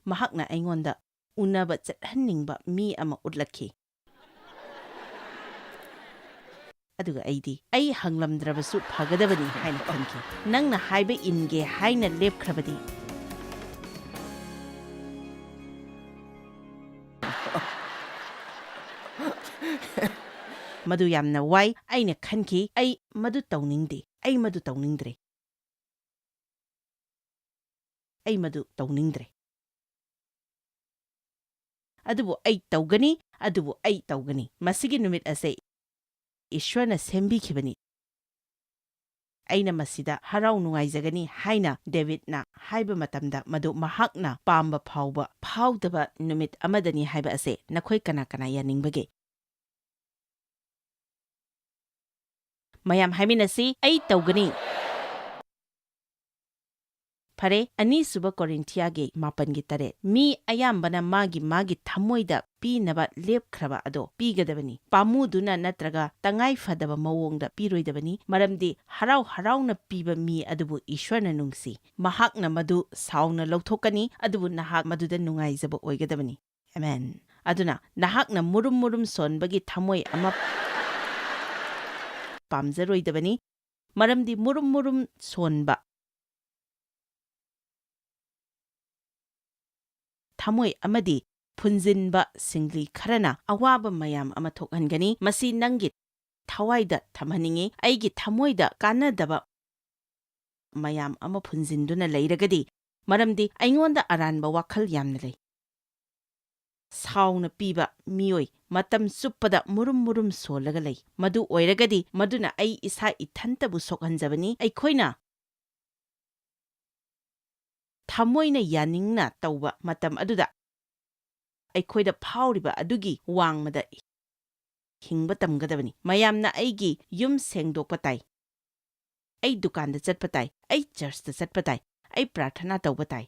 ꯃꯍꯥꯛꯅ ꯑꯩꯉꯣꯟꯗ ꯎꯅꯕ ꯆꯠꯍꯟꯅꯤꯡꯕ ꯃꯤ ꯑꯃ ꯎꯠꯂꯛꯈꯤ꯫ ꯑꯗꯨꯒ ꯑꯩꯗꯤ, "ꯑꯩ ꯍꯪꯂꯝꯗ꯭ꯔꯕꯁꯨ ꯐꯒꯗꯕꯅꯤ" ꯍꯥꯏꯅ ꯈꯟꯈꯤ꯫ "ꯅꯪꯅ ꯍꯥꯏꯕ ꯏꯟꯒꯦ ꯍꯥꯏꯅ ꯂꯦꯞꯈ꯭ꯔꯕꯗꯤ?" ꯃꯗꯨ ꯌꯥꯝꯅ ꯋꯥꯏ꯫ ꯑꯩꯅ ꯈꯟꯈꯤ, "ꯑꯩ ꯃꯗꯨ ꯇꯧꯅꯤꯡꯗꯦ꯫ ꯑꯩ ꯃꯗꯨ ꯇꯧꯅꯤꯡꯗ꯭ꯔꯦ꯫ ꯑꯩ ꯃꯗꯨ ꯇꯧꯅꯤꯡꯗ꯭ꯔꯦ꯫ ꯑꯗꯨꯕꯨ ꯑꯩ ꯇꯧꯒꯅꯤ, ꯑꯗꯨꯕꯨ ꯑꯩ ꯇꯧꯒꯅꯤ꯫ ꯃꯁꯤꯒꯤ ꯅꯨꯃꯤꯠ ꯑꯁꯦ ꯏꯁ꯭ꯋꯔꯅ ꯁꯦꯝꯕꯤꯈꯤꯕꯅꯤ꯫ ꯑꯩꯅ ꯃꯁꯤꯗ ꯍꯔꯥꯎ ꯅꯨꯡꯉꯥꯏꯖꯒꯅꯤ ꯍꯥꯏꯅ ꯗꯦꯕꯤꯗꯅ ꯍꯥꯏꯕ ꯃꯇꯝꯗ, ꯃꯗꯨ ꯃꯍꯥꯛꯅ ꯄꯥꯝꯕ ꯐꯥꯎꯕ ꯐꯥꯎꯗꯕ ꯅꯨꯃꯤꯠ ꯑꯃꯗꯅꯤ ꯍꯥꯏꯕ ꯑꯁꯦ ꯅꯈꯣꯏ ꯀꯅꯥ ꯀꯅꯥ ꯌꯥꯅꯤꯡꯕꯒꯦ? ꯃꯌꯥꯝ ꯍꯥꯏꯃꯤꯟꯅꯁꯤ, "ꯑꯩ ꯇꯧꯒꯅꯤ"꯫ ꯐꯔꯦ, ꯑꯅꯤꯁꯨꯕ ꯀꯣꯔꯤꯟꯊꯤꯌꯥꯒꯤ ꯃꯥꯄꯟꯒꯤ ꯇꯔꯦꯠ, "ꯃꯤ ꯑꯌꯥꯝꯕꯅ ꯃꯥꯒꯤ ꯃꯥꯒꯤ ꯊꯃꯣꯏꯗ ꯄꯤꯅꯕ ꯂꯦꯞꯈ꯭ꯔꯕ ꯑꯗꯣ ꯄꯤꯒꯗꯕꯅꯤ, ꯄꯥꯝꯃꯨꯗꯨꯅ ꯅꯠꯇ꯭ꯔꯒ ꯇꯉꯥꯏ ꯐꯗꯕ ꯃꯑꯣꯡꯗ ꯄꯤꯔꯣꯏꯗꯕꯅꯤ, ꯃꯔꯝꯗꯤ ꯍꯔꯥꯎ ꯍꯔꯥꯎꯅ ꯄꯤꯕ ꯃꯤ ꯑꯗꯨꯕꯨ ꯏꯁ꯭ꯋꯔꯅ ꯅꯨꯡꯁꯤ꯫ ꯃꯍꯥꯛꯅ ꯃꯗꯨ ꯁꯥꯎꯅ ꯂꯧꯊꯣꯛꯀꯅꯤ, ꯑꯗꯨꯕꯨ ꯅꯍꯥꯛ ꯃꯗꯨꯗ ꯅꯨꯡꯉꯥꯏꯖꯕ ꯑꯣꯏꯒꯗꯕꯅꯤ"꯫ ꯑꯃꯦꯟ꯫ ꯑꯗꯨꯅ ꯅꯍꯥꯛꯅ ꯃꯨꯔꯨꯝ ꯃꯨꯔꯨꯝ ꯁꯣꯟꯕꯒꯤ ꯊꯃꯣꯏ ꯑꯃ ꯄꯥꯝꯖꯔꯣꯏꯗꯕꯅꯤ, ꯃꯔꯝꯗꯤ ꯃꯨꯔꯨꯝ ꯃꯨꯔꯨꯝ ꯁꯣꯟꯕ ꯊꯃꯣꯏ ꯑꯃꯗꯤ ꯐꯨꯟꯖꯤꯟꯕ ꯁꯤꯡꯂꯤ ꯈꯔꯅ ꯑꯋꯥꯕ ꯃꯌꯥꯝ ꯑꯃ ꯊꯣꯛꯍꯟꯒꯅꯤ꯫ ꯃꯁꯤ ꯅꯪꯒꯤ ꯊꯋꯥꯏꯗ ꯊꯝꯍꯟꯅꯤꯡꯏ꯫ ꯑꯩꯒꯤ ꯊꯃꯣꯏꯗ ꯀꯥꯟꯅꯗꯕ ꯃꯌꯥꯝ ꯑꯃ ꯐꯨꯟꯖꯤꯟꯗꯨꯅ ꯂꯩꯔꯒꯗꯤ, ꯃꯔꯝꯗꯤ ꯑꯩꯉꯣꯟꯗ ꯑꯔꯥꯟꯕ ꯋꯥꯈꯜ ꯌꯥꯝꯅ ꯂꯩ꯫ ꯁꯥꯎꯅ ꯄꯤꯕ ꯃꯤꯑꯣꯏ ꯃꯇꯝ ꯆꯨꯞꯄꯗ ꯃꯨꯔꯨꯝ ꯃꯨꯔꯨꯝ ꯁꯣꯜꯂꯒ ꯂꯩ꯫ ꯃꯗꯨ ꯑꯣꯏꯔꯒꯗꯤ, ꯃꯗꯨꯅ ꯑꯩ ꯏꯁꯥ ꯏꯊꯟꯇꯕꯨ ꯁꯣꯛꯍꯟꯖꯕꯅꯤ꯫ ꯑꯩꯈꯣꯏꯅ ꯊꯃꯣꯏꯅ ꯌꯥꯅꯤꯡꯅ ꯇꯧꯕ ꯃꯇꯝ ꯑꯗꯨꯗ ꯑꯩꯈꯣꯏꯗ ꯐꯥꯎꯔꯤꯕ ꯑꯗꯨꯒꯤ ꯋꯥꯡꯃꯗ ꯍꯤꯡꯕ ꯇꯝꯒꯗꯕꯅꯤ꯫ ꯃꯌꯥꯝꯅ ꯑꯩꯒꯤ ꯌꯨꯝ ꯁꯦꯡꯗꯣꯛꯄ ꯇꯥꯏ, ꯑꯩ ꯗꯨꯀꯥꯟꯗ ꯆꯠꯄ ꯇꯥꯏ, ꯑꯩ ꯆꯔꯆꯇ ꯆꯠꯄ ꯇꯥꯏ, ꯑꯩ ꯄ꯭ꯔꯥꯔꯊꯅꯥ ꯇꯧꯕ ꯇꯥꯏ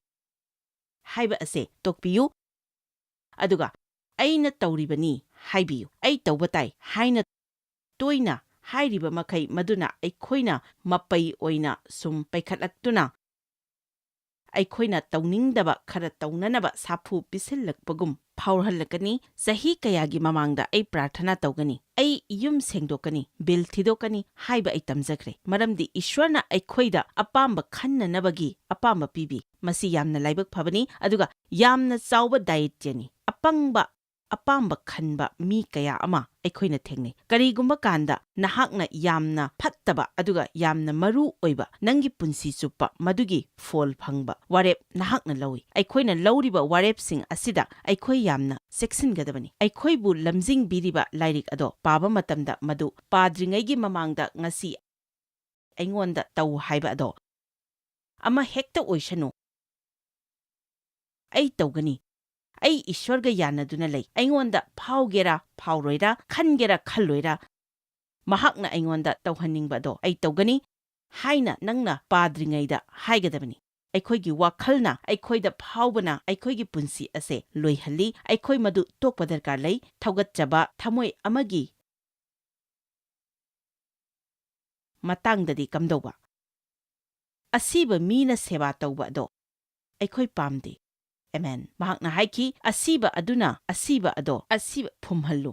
ꯍꯥꯏꯕ ꯑꯁꯦ ꯇꯣꯛꯄꯤꯌꯨ꯫ ꯑꯗꯨꯒ "ꯑꯩꯅ ꯇꯧꯔꯤꯕꯅꯤ" ꯍꯥꯏꯕꯤꯌꯨ꯫ "ꯑꯩ ꯇꯧꯕ ꯇꯥꯏ" ꯍꯥꯏꯅ ꯇꯣꯏꯅ ꯍꯥꯏꯔꯤꯕ ꯃꯈꯩ, ꯃꯗꯨꯅ ꯑꯩꯈꯣꯏꯅ ꯃꯄꯩ ꯑꯣꯏꯅ ꯁꯨꯝ ꯄꯩꯈꯠꯂꯛꯇꯨꯅ, ꯑꯩꯈꯣꯏꯅ ꯇꯧꯅꯤꯡꯗꯕ ꯈꯔ ꯇꯧꯅꯅꯕ ꯁꯥꯐꯨ ꯄꯤꯁꯤꯜꯂꯛꯄꯒꯨꯝ ꯐꯥꯎꯍꯜꯂꯛꯀꯅꯤ꯫ ꯆꯍꯤ ꯀꯌꯥꯒꯤ ꯃꯃꯥꯡꯗ "ꯑꯩ ꯄ꯭ꯔꯥꯔꯊꯅꯥ ꯇꯧꯒꯅꯤ, ꯑꯩ ꯌꯨꯝ ꯁꯦꯡꯗꯣꯛꯀꯅꯤ, ꯕꯤꯜ ꯊꯤꯗꯣꯛꯀꯅꯤ" ꯍꯥꯏꯕ ꯑꯩ ꯇꯝꯖꯈ꯭ꯔꯦ, ꯃꯔꯝꯗꯤ ꯏꯁ꯭ꯋꯔꯅ ꯑꯩꯈꯣꯏꯗ ꯑꯄꯥꯝꯕ ꯈꯟꯅꯅꯕꯒꯤ ꯑꯄꯥꯝꯕ ꯄꯤꯕꯤ꯫ ꯃꯁꯤ ꯌꯥꯝꯅ ꯂꯥꯏꯕꯛ ꯐꯕꯅꯤ, ꯑꯗꯨꯒ ꯌꯥꯝꯅ ꯆꯥꯎꯕ ꯗꯥꯌꯤꯠꯌꯅꯤ꯫ ꯑꯄꯪꯕ ꯑꯄꯥꯝꯕ ꯈꯟꯕ ꯃꯤ ꯀꯌꯥ ꯑꯃ ꯑꯩꯈꯣꯏꯅ ꯊꯦꯡꯅꯩ꯫ ꯀꯔꯤꯒꯨꯝꯕ ꯀꯥꯟꯗ ꯅꯍꯥꯛꯅ ꯌꯥꯝꯅ ꯐꯠꯇꯕ ꯑꯗꯨꯒ ꯌꯥꯝꯅ ꯃꯔꯨ ꯑꯣꯏꯕ ꯅꯪꯒꯤ ꯄꯨꯟꯁꯤ ꯆꯨꯞꯄ ꯃꯗꯨꯒꯤ ꯐꯣꯜ ꯐꯪꯕ ꯋꯥꯔꯦꯞ ꯅꯍꯥꯛꯅ ꯂꯧꯏ꯫ ꯑꯩꯈꯣꯏꯅ ꯂꯧꯔꯤꯕ ꯋꯥꯔꯦꯞꯁꯤꯡ ꯑꯁꯤꯗ ꯑꯩꯈꯣꯏ ꯌꯥꯝꯅ ꯆꯦꯛꯁꯤꯟꯒꯗꯕꯅꯤ꯫ ꯑꯩꯈꯣꯏꯕꯨ ꯂꯝꯖꯤꯡꯕꯤꯔꯤꯕ ꯂꯥꯏꯔꯤꯛ ꯑꯗꯣ ꯄꯥꯕ ꯃꯇꯝꯗ, ꯃꯗꯨ ꯄꯥꯗ꯭ꯔꯤꯉꯩꯒꯤ ꯃꯃꯥꯡꯗ ꯉꯁꯤ ꯑꯩꯉꯣꯟꯗ ꯇꯧ ꯍꯥꯏꯕ ꯑꯗꯣ꯫ ꯑꯃ ꯍꯦꯛꯇ ꯑꯣꯏꯁꯅꯨ, ꯑꯩ ꯇꯧꯒꯅꯤ꯫ ꯑꯩ ꯏꯁ꯭ꯋꯔꯒ ꯌꯥꯅꯗꯨꯅ ꯂꯩ꯫ ꯑꯩꯉꯣꯟꯗ ꯐꯥꯎꯒꯦꯔꯥ ꯐꯥꯎꯔꯣꯏꯔꯥ, ꯈꯟꯒꯦꯔꯥ ꯈꯜꯂꯣꯏꯔꯥ, ꯃꯍꯥꯛꯅ ꯑꯩꯉꯣꯟꯗ ꯇꯧꯍꯟꯅꯤꯡꯕ ꯑꯗꯣ ꯑꯩ ꯇꯧꯒꯅꯤ ꯍꯥꯏꯅ ꯅꯪꯅ ꯄꯥꯗ꯭ꯔꯤꯉꯩꯗ ꯍꯥꯏꯒꯗꯕꯅꯤ꯫ ꯑꯩꯈꯣꯏꯒꯤ ꯋꯥꯈꯜꯅ ꯑꯩꯈꯣꯏꯗ ꯐꯥꯎꯕꯅ ꯑꯩꯈꯣꯏꯒꯤ ꯄꯨꯟꯁꯤ ꯑꯁꯦ ꯂꯣꯏꯍꯜꯂꯤ꯫ ꯑꯩꯈꯣꯏ ꯃꯗꯨ ꯇꯣꯛꯄ ꯗꯔꯀꯥꯔ ꯂꯩ꯫ ꯊꯧꯒꯠꯆꯕ ꯊꯃꯣꯏ ꯑꯃꯒꯤ ꯃꯇꯥꯡꯗꯗꯤ ꯀꯝꯗꯧꯕ? ꯑꯁꯤꯕ ꯃꯤꯅ ꯁꯦꯕꯥ ꯇꯧꯕ ꯑꯗꯣ ꯑꯩꯈꯣꯏ ꯄꯥꯝꯗꯦ꯫ ꯑꯦꯃꯦꯟ꯫ ꯃꯍꯥꯛꯅ ꯍꯥꯏꯈꯤ, "ꯑꯁꯤꯕ ꯑꯗꯨꯅ ꯑꯁꯤꯕ ꯑꯗꯣ ꯑꯁꯤꯕ ꯐꯨꯝꯍꯜꯂꯨ꯫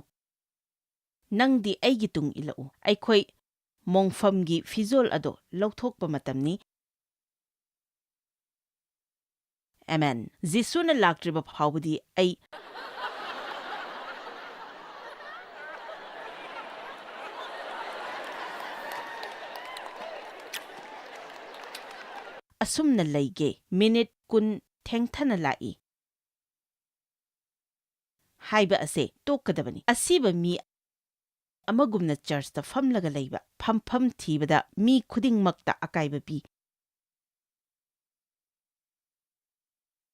ꯅꯪꯗꯤ ꯑꯩꯒꯤ ꯇꯨꯡ ꯏꯜꯂꯛꯎ꯫" ꯑꯩꯈꯣꯏ ꯃꯣꯡꯐꯝꯒꯤ ꯐꯤꯖꯣꯜ ꯑꯗꯣ ꯂꯧꯊꯣꯛꯄ ꯃꯇꯝꯅꯤ꯫ ꯑꯦꯃꯦꯟ꯫ ꯖꯤꯁꯨꯅ ꯂꯥꯛꯇ꯭ꯔꯤꯕ ꯐꯥꯎꯕꯗꯤ ꯑꯩ ꯑꯁꯨꯝꯅ ꯂꯩꯒꯦ꯫ ꯃꯤꯅꯤꯠ ꯀꯨꯟ ꯊꯦꯡꯊꯅ ꯂꯥꯛꯏ ꯍꯥꯏꯕ ꯑꯁꯦ ꯇꯣꯛꯀꯗꯕꯅꯤ꯫ ꯑꯁꯤꯕ ꯃꯤ ꯑꯃꯒꯨꯝꯅ ꯆꯔꯆꯇ ꯐꯝꯂꯒ ꯂꯩꯕ, ꯐꯝꯐꯝ ꯊꯤꯕꯗ ꯃꯤ ꯈꯨꯗꯤꯡꯃꯛꯇ ꯑꯀꯥꯏꯕ ꯄꯤ꯫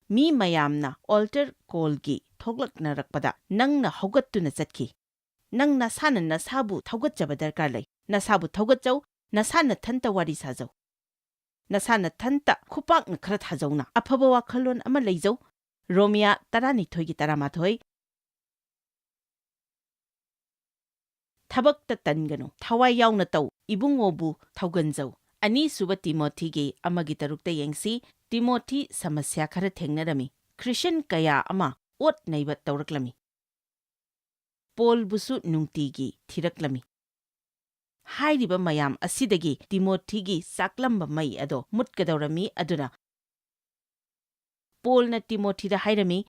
ꯃꯤ ꯃꯌꯥꯝꯅ altar callꯒꯤ ꯊꯣꯛꯂꯛꯅꯔꯛꯄꯗ ꯅꯪꯅ ꯍꯧꯒꯠꯇꯨꯅ ꯆꯠꯈꯤ꯫ ꯅꯪ ꯅꯁꯥꯅ ꯅꯁꯥꯕꯨ ꯊꯧꯒꯠꯆꯕ ꯗꯔꯀꯥꯔ ꯂꯩ꯫ ꯅꯁꯥꯕꯨ ꯊꯧꯒꯠꯆꯧ, ꯅꯁꯥ ꯅꯊꯟꯇ ꯋꯥꯔꯤ ꯁꯥꯖꯧ꯫ ꯅꯁꯥ ꯅꯊꯟꯇ ꯈꯨꯄꯥꯛꯅ ꯈꯔ ꯊꯥꯖꯧꯅ꯫ ꯑꯐꯕ ꯋꯥꯈꯜꯂꯣꯟ ꯑꯃ ꯂꯩꯖꯧ꯫ ꯔꯣꯃꯤꯌꯥ ꯇꯔꯥꯅꯤꯊꯣꯏꯒꯤ ꯇꯔꯥꯃꯥꯊꯣꯏ꯫ ꯊꯕꯛꯇ ꯇꯟꯒꯅꯨ, ꯊꯋꯥꯏ ꯌꯥꯎꯅ ꯇꯧ, ꯏꯕꯨꯡꯉꯣꯕꯨ ꯊꯧꯒꯟꯖꯧ꯫ ꯑꯅꯤꯁꯨꯕ ꯇꯤꯃꯣꯊꯤꯒꯤ ꯑꯃꯒꯤ ꯇꯔꯨꯛꯇ ꯌꯦꯡꯁꯤ꯫ ꯇꯤꯃꯣꯊꯤ ꯁꯃꯁ꯭ꯌꯥ ꯈꯔ ꯊꯦꯡꯅꯔꯝꯃꯤ꯫ ꯈ꯭ꯔꯤꯁꯟ ꯀꯌꯥ ꯑꯃ ꯑꯣꯠ ꯅꯩꯕ ꯇꯧꯔꯛꯂꯝꯃꯤ꯫ ꯄꯣꯜꯕꯨꯁꯨ ꯅꯨꯡꯇꯤꯒꯤ ꯊꯤꯔꯛꯂꯝꯃꯤ꯫ ꯍꯥꯏꯔꯤꯕ ꯃꯌꯥꯝ ꯑꯁꯤꯗꯒꯤ ꯇꯤꯃꯣꯊꯤꯒꯤ ꯆꯥꯛꯂꯝꯕ ꯃꯩ ꯑꯗꯣ ꯃꯨꯠꯀꯗꯧꯔꯝꯃꯤ꯫ ꯑꯗꯨꯅ ꯄꯣꯜꯅ ꯇꯤꯃꯣꯊꯤꯗ ꯍꯥꯏꯔꯝꯃꯤ,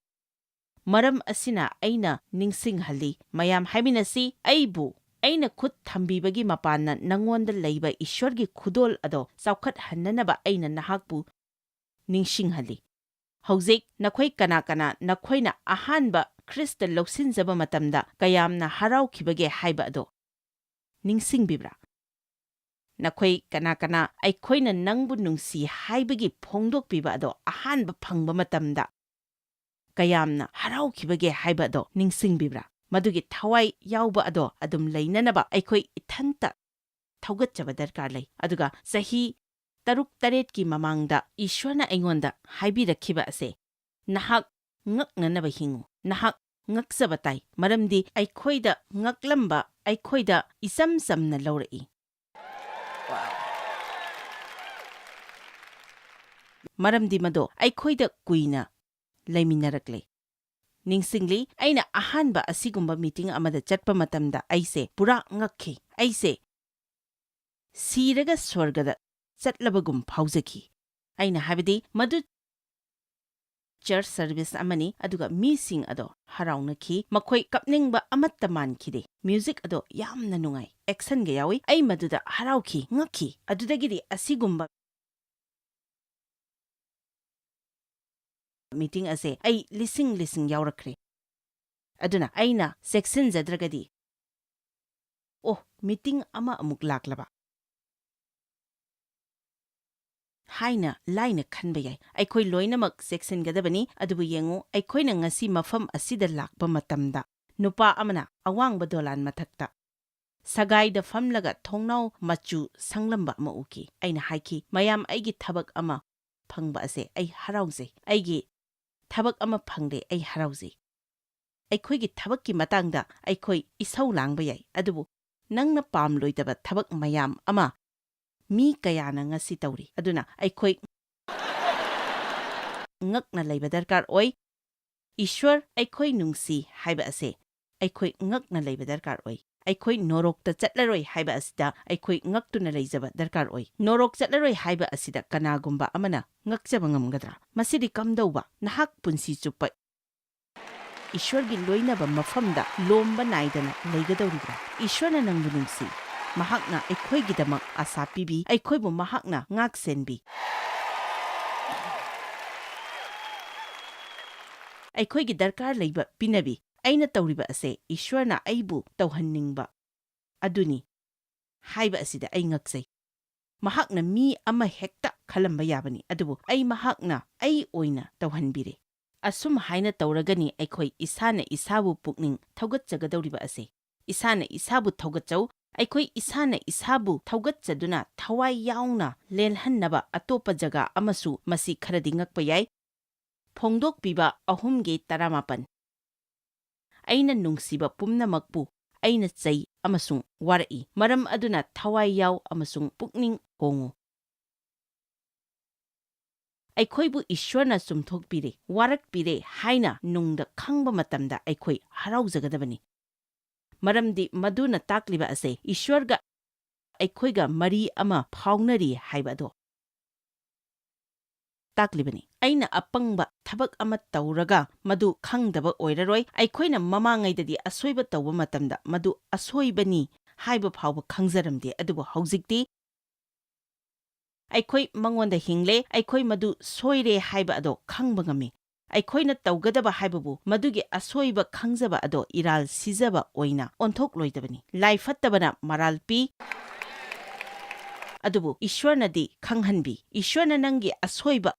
"ꯃꯔꯝ ꯑꯁꯤꯅ ꯑꯩꯅ ꯅꯤꯡꯁꯤꯡꯍꯜꯂꯤ, ꯃꯌꯥꯝ ꯍꯥꯏꯃꯤꯟꯅꯁꯤ, ꯑꯩꯕꯨ ꯑꯩꯅ ꯈꯨꯠ ꯊꯝꯕꯤꯕꯒꯤ ꯃꯄꯥꯟꯅ ꯅꯉꯣꯟꯗ ꯂꯩꯕ ꯏꯁ꯭ꯋꯔꯒꯤ ꯈꯨꯗꯣꯜ ꯑꯗꯣ ꯆꯥꯎꯈꯠꯍꯟꯅꯅꯕ ꯑꯩꯅ ꯅꯍꯥꯛꯄꯨ ꯅꯤꯡꯁꯤꯡꯍꯜꯂꯤ꯫" ꯍꯧꯖꯤꯛ ꯅꯈꯣꯏ ꯀꯅꯥ ꯀꯅꯥ ꯅꯈꯣꯏꯅ ꯑꯍꯥꯟꯕ ꯈ꯭ꯔꯤꯁꯇ ꯂꯧꯁꯤꯟꯖꯕ ꯃꯇꯝꯗ ꯀꯌꯥꯝꯅ ꯍꯔꯥꯎꯈꯤꯕꯒꯦ ꯍꯥꯏꯕ ꯑꯗꯣ ꯅꯤꯡꯁꯤꯡꯕꯤꯕ꯭ꯔꯥ? ꯅꯈꯣꯏ ꯀꯅꯥ ꯀꯅꯥ ꯑꯩꯈꯣꯏꯅ ꯅꯪꯕꯨ ꯅꯨꯡꯁꯤ ꯍꯥꯏꯕꯒꯤ ꯐꯣꯡꯗꯣꯛꯄꯤꯕ ꯑꯗꯣ ꯑꯍꯥꯟꯕ ꯐꯪꯕ ꯃꯇꯝꯗ ꯀꯌꯥꯝꯅ ꯍꯔꯥꯎꯈꯤꯕꯒꯦ ꯍꯥꯏꯕ ꯑꯗꯣ ꯅꯤꯡꯁꯤꯡꯕꯤꯕ꯭ꯔꯥ? ꯃꯗꯨꯒꯤ ꯊꯋꯥꯏ ꯌꯥꯎꯕ ꯑꯗꯣ ꯑꯗꯨꯝ ꯂꯩꯅꯅꯕ ꯑꯩꯈꯣꯏ ꯏꯊꯟꯇ ꯊꯧꯒꯠꯆꯕ ꯗꯔꯀꯥꯔ ꯂꯩ꯫ ꯑꯗꯨꯒ ꯆꯍꯤ ꯇꯔꯨꯛ ꯇꯔꯦꯠꯀꯤ ꯃꯃꯥꯡꯗ ꯏꯁ꯭ꯋꯔꯅ ꯑꯩꯉꯣꯟꯗ ꯍꯥꯏꯕꯤꯔꯛꯈꯤꯕ ꯑꯁꯦ, "ꯅꯍꯥꯛ ꯉꯛꯅꯅꯕ ꯍꯤꯡꯉꯨ꯫ ꯅꯍꯥꯛ ꯉꯛꯆꯕ ꯇꯥꯏ, ꯃꯔꯝꯗꯤ ꯑꯩꯈꯣꯏꯗ ꯉꯛꯂꯝꯕ ꯑꯩꯈꯣꯏꯗ ꯏꯆꯝ ꯆꯝꯅ ꯂꯧꯔꯛꯏ꯫ ꯃꯔꯝꯗꯤ ꯃꯗꯣ ꯑꯩꯈꯣꯏꯗ ꯀꯨꯏꯅ ꯂꯩꯃꯤꯟꯅꯔꯛꯂꯦ꯫ ꯅꯤꯡꯁꯤꯡꯂꯤ, ꯑꯩꯅ ꯑꯍꯥꯟꯕ ꯑꯁꯤꯒꯨꯝꯕ ꯃꯤꯇꯤꯡ ꯑꯃꯗ ꯆꯠꯄ ꯃꯇꯝꯗ ꯑꯩꯁꯦ ꯄꯨꯔꯥ ꯉꯛꯈꯤ꯫ ꯑꯩꯁꯦ ꯁꯤꯔꯒ ꯁ꯭ꯋꯔꯒꯗ ꯆꯠꯂꯕꯒꯨꯝ ꯐꯥꯎꯖꯈꯤ꯫ ꯑꯩꯅ ꯍꯥꯏꯕꯗꯤ, ꯃꯗꯨ ꯆꯔꯆ ꯁꯔꯚꯤꯁ ꯑꯃꯅꯤ, ꯑꯗꯨꯒ ꯃꯤꯁꯤꯡ ꯑꯗꯣ ꯍꯔꯥꯎꯅꯈꯤ꯫ ꯃꯈꯣꯏ ꯀꯞꯅꯤꯡꯕ ꯑꯃꯠꯇ ꯃꯥꯟꯈꯤꯗꯦ꯫ ꯃ꯭ꯌꯨꯖꯤꯛ ꯑꯗꯣ ꯌꯥꯝꯅ ꯅꯨꯡꯉꯥꯏ, ꯑꯦꯛꯁꯟꯒ ꯌꯥꯎꯏ꯫ ꯑꯩ ꯃꯗꯨꯗ ꯍꯔꯥꯎꯈꯤ, ꯉꯛꯈꯤ꯫ ꯑꯗꯨꯗꯒꯤꯗꯤ ꯑꯁꯤꯒꯨꯝꯕ ꯃꯤꯇꯤꯡ ꯑꯁꯦ ꯑꯩ ꯂꯤꯁꯤꯡ ꯂꯤꯁꯤꯡ ꯌꯥꯎꯔꯛꯈ꯭ꯔꯦ꯫ ꯑꯗꯨꯅ ꯑꯩꯅ ꯆꯦꯛꯁꯤꯟꯖꯗ꯭ꯔꯒꯗꯤ, "ꯑꯣ, ꯃꯤꯇꯤꯡ ꯑꯃ ꯑꯃꯨꯛ ꯂꯥꯛꯂꯕ" ꯍꯥꯏꯅ ꯂꯥꯏꯅ ꯈꯟꯕ ꯌꯥꯏ꯫ ꯑꯩꯈꯣꯏ ꯂꯣꯏꯅꯃꯛ ꯆꯦꯛꯁꯤꯟꯒꯗꯕꯅꯤ꯫ ꯑꯗꯨꯕꯨ ꯌꯦꯡꯉꯨ, ꯑꯩꯈꯣꯏꯅ ꯉꯁꯤ ꯃꯐꯝ ꯑꯁꯤꯗ ꯂꯥꯛꯄ ꯃꯇꯝꯗ ꯅꯨꯄꯥ ꯑꯃꯅ ꯑꯋꯥꯡꯕ ꯗꯣꯂꯥꯟ ꯃꯊꯛꯇ ꯁꯒꯥꯏꯗ ꯐꯝꯂꯒ ꯊꯣꯡꯅꯥꯎ ꯃꯆꯨ ꯁꯪꯂꯝꯕ ꯑꯃ ꯎꯈꯤ꯫ ꯑꯩꯅ ꯍꯥꯏꯈꯤ, "ꯃꯌꯥꯝ, ꯑꯩꯒꯤ ꯊꯕꯛ ꯑꯃ ꯐꯪꯕ ꯑꯁꯦ ꯑꯩ ꯍꯔꯥꯎꯖꯩ꯫ ꯑꯩꯒꯤ ꯊꯕꯛ ꯑꯃ ꯐꯪꯂꯦ, ꯑꯩ ꯍꯔꯥꯎꯖꯩ꯫" ꯑꯩꯈꯣꯏꯒꯤ ꯊꯕꯛꯀꯤ ꯃꯇꯥꯡꯗ ꯑꯩꯈꯣꯏ ꯏꯁꯧ ꯂꯥꯡꯕ ꯌꯥꯏ, ꯑꯗꯨꯕꯨ ꯅꯪꯅ ꯄꯥꯝꯂꯣꯏꯗꯕ ꯊꯕꯛ ꯃꯌꯥꯝ ꯑꯃ ꯃꯤ ꯀꯌꯥꯅ ꯉꯁꯤ ꯇꯧꯔꯤ꯫ ꯑꯗꯨꯅ ꯑꯩꯈꯣꯏ ꯉꯛꯅ ꯂꯩꯕ ꯗꯔꯀꯥꯔ ꯑꯣꯏ꯫ ꯏꯁ꯭ꯋꯔ ꯑꯩꯈꯣꯏ ꯅꯨꯡꯁꯤ ꯍꯥꯏꯕ ꯑꯁꯦ ꯑꯩꯈꯣꯏ ꯉꯛꯅ ꯂꯩꯕ ꯗꯔꯀꯥꯔ ꯑꯣꯏ꯫ ꯑꯩꯈꯣꯏ ꯅꯣꯔꯣꯛꯇ ꯆꯠꯂꯔꯣꯏ ꯍꯥꯏꯕ ꯑꯁꯤꯗ ꯑꯩꯈꯣꯏ ꯉꯛꯇꯨꯅ ꯂꯩꯖꯕ ꯗꯔꯀꯥꯔ ꯑꯣꯏ꯫ ꯅꯣꯔꯣꯛ ꯆꯠꯂꯔꯣꯏ ꯍꯥꯏꯕ ꯑꯁꯤꯗ ꯀꯅꯥꯒꯨꯝꯕ ꯑꯃꯅ ꯉꯛꯆꯕ ꯉꯝꯒꯗ꯭ꯔꯥ? ꯃꯁꯤꯗꯤ ꯀꯝꯗꯧꯕ? ꯅꯍꯥꯛ ꯄꯨꯟꯁꯤ ꯆꯨꯞꯄ ꯏꯁ꯭ꯋꯔꯒꯤ ꯂꯣꯏꯅꯕ ꯃꯐꯝꯗ ꯂꯣꯝꯕ ꯅꯥꯏꯗꯅ ꯂꯩꯒꯗꯧꯔꯤꯕ꯭ꯔꯥ? ꯏꯁ꯭ꯋꯔꯅ ꯅꯪꯕꯨ ꯅꯨꯡꯁꯤ꯫ ꯃꯍꯥꯛꯅ ꯑꯩꯈꯣꯏꯒꯤꯗꯃꯛ ꯑꯥꯁꯥ ꯄꯤꯕꯤ, ꯑꯩꯈꯣꯏꯕꯨ ꯃꯍꯥꯛꯅ ꯉꯥꯛ ꯁꯦꯟꯕꯤ꯫ ꯑꯩꯈꯣꯏꯒꯤ ꯗꯔꯀꯥꯔ ꯂꯩꯕ ꯄꯤꯅꯕꯤ꯫ ꯑꯩꯅ ꯇꯧꯔꯤꯕ ꯑꯁꯦ ꯏꯁ꯭ꯋꯔꯅ ꯑꯩꯕꯨ ꯇꯧꯍꯟꯅꯤꯡꯕ ꯑꯗꯨꯅꯤ꯫ ꯍꯥꯏꯕ ꯑꯁꯤꯗ ꯑꯩ ꯉꯛꯆꯩ꯫ ꯃꯍꯥꯛꯅ ꯃꯤ ꯑꯃ ꯍꯦꯛꯇ ꯈꯜꯂꯝꯕ ꯌꯥꯕꯅꯤ, ꯑꯗꯨꯕꯨ ꯑꯩ ꯃꯍꯥꯛꯅ ꯑꯩ ꯑꯣꯏꯅ ꯇꯧꯍꯟꯕꯤꯔꯦ꯫ ꯑꯁꯨꯝ ꯍꯥꯏꯅ ꯇꯧꯔꯒꯅꯤ ꯑꯩꯈꯣꯏ ꯏꯁꯥꯅ ꯏꯁꯥꯕꯨ ꯄꯨꯛꯅꯤꯡ ꯊꯧꯒꯠꯆꯒꯗꯧꯔꯤꯕ ꯑꯁꯦ꯫ ꯏꯁꯥꯅ ꯏꯁꯥꯕꯨ ꯊꯧꯒꯠꯆꯧ, ꯑꯩꯈꯣꯏ ꯏꯁꯥꯅ ꯏꯁꯥꯕꯨ ꯊꯧꯒꯠꯆꯗꯨꯅ ꯊꯋꯥꯏ ꯌꯥꯎꯅ ꯂꯦꯜꯍꯟꯅꯕ ꯑꯇꯣꯞꯄ ꯖꯒꯥ ꯑꯃꯁꯨ ꯃꯁꯤ ꯈꯔꯗꯤ ꯉꯛꯄ ꯌꯥꯏ꯫ ꯐꯣꯡꯗꯣꯛꯄꯤꯕ ꯑꯍꯨꯝꯒꯤ ꯇꯔꯥꯃꯥꯄꯟ꯫ ꯑꯩꯅ ꯅꯨꯡꯁꯤꯕ ꯄꯨꯝꯅꯃꯛꯄꯨ ꯑꯩꯅ ꯆꯩ ꯑꯃꯁꯨꯡ ꯋꯥꯔꯛꯏ, ꯃꯔꯝ ꯑꯗꯨꯅ ꯊꯋꯥꯏ ꯌꯥꯎ ꯑꯃꯁꯨꯡ ꯄꯨꯛꯅꯤꯡ ꯍꯣꯡꯉꯨ꯫ ꯑꯩꯈꯣꯏꯕꯨ ꯏꯁ꯭ꯋꯔꯅ ꯆꯨꯝꯊꯣꯛꯄꯤꯔꯦ, ꯋꯥꯔꯛꯄꯤꯔꯦ ꯍꯥꯏꯅ ꯅꯨꯡꯗ ꯈꯪꯕ ꯃꯇꯝꯗ ꯑꯩꯈꯣꯏ ꯍꯔꯥꯎꯖꯒꯗꯕꯅꯤ, ꯃꯔꯝꯗꯤ ꯃꯗꯨꯅ ꯇꯥꯛꯂꯤꯕ ꯑꯁꯦ ꯏꯁ꯭ꯋꯔꯒ ꯑꯩꯈꯣꯏꯒ ꯃꯔꯤ ꯑꯃ ꯐꯥꯎꯅꯔꯤ ꯍꯥꯏꯕ ꯑꯗꯣ ꯇꯥꯛꯂꯤꯕꯅꯤ꯫ ꯑꯩꯅ ꯑꯄꯪꯕ ꯊꯕꯛ ꯑꯃ ꯇꯧꯔꯒ ꯃꯗꯨ ꯈꯪꯗꯕ ꯑꯣꯏꯔꯔꯣꯏ꯫ ꯑꯩꯈꯣꯏꯅ ꯃꯃꯥꯡꯉꯩꯗꯗꯤ ꯑꯁꯣꯏꯕ ꯇꯧꯕ ꯃꯇꯝꯗ ꯃꯗꯨ ꯑꯁꯣꯏꯕꯅꯤ ꯍꯥꯏꯕ ꯐꯥꯎꯕ ꯈꯪꯖꯔꯝꯗꯦ, ꯑꯗꯨꯕꯨ ꯍꯧꯖꯤꯛꯇꯤ ꯑꯩꯈꯣꯏ ꯃꯉꯣꯟꯗ ꯍꯤꯡꯂꯦ, ꯑꯩꯈꯣꯏ ꯃꯗꯨ ꯁꯣꯏꯔꯦ ꯍꯥꯏꯕ ꯑꯗꯣ ꯈꯪꯕ ꯉꯝꯃꯤ꯫ ꯑꯩꯈꯣꯏꯅ ꯇꯧꯒꯗꯕ ꯍꯥꯏꯕꯕꯨ ꯃꯗꯨꯒꯤ ꯑꯁꯣꯏꯕ ꯈꯪꯖꯕ ꯑꯗꯣ ꯏꯔꯥꯜ ꯁꯤꯖꯕ ꯑꯣꯏꯅ ꯑꯣꯟꯊꯣꯛꯂꯣꯏꯗꯕꯅꯤ꯫ ꯂꯥꯏ ꯐꯠꯇꯕꯅ ꯃꯔꯥꯜ ꯄꯤ, ꯑꯗꯨꯕꯨ ꯏꯁ꯭ꯋꯔꯅꯗꯤ ꯈꯪꯍꯟꯕꯤ꯫ ꯏꯁ꯭ꯋꯔꯅ ꯅꯪꯒꯤ ꯑꯁꯣꯏꯕ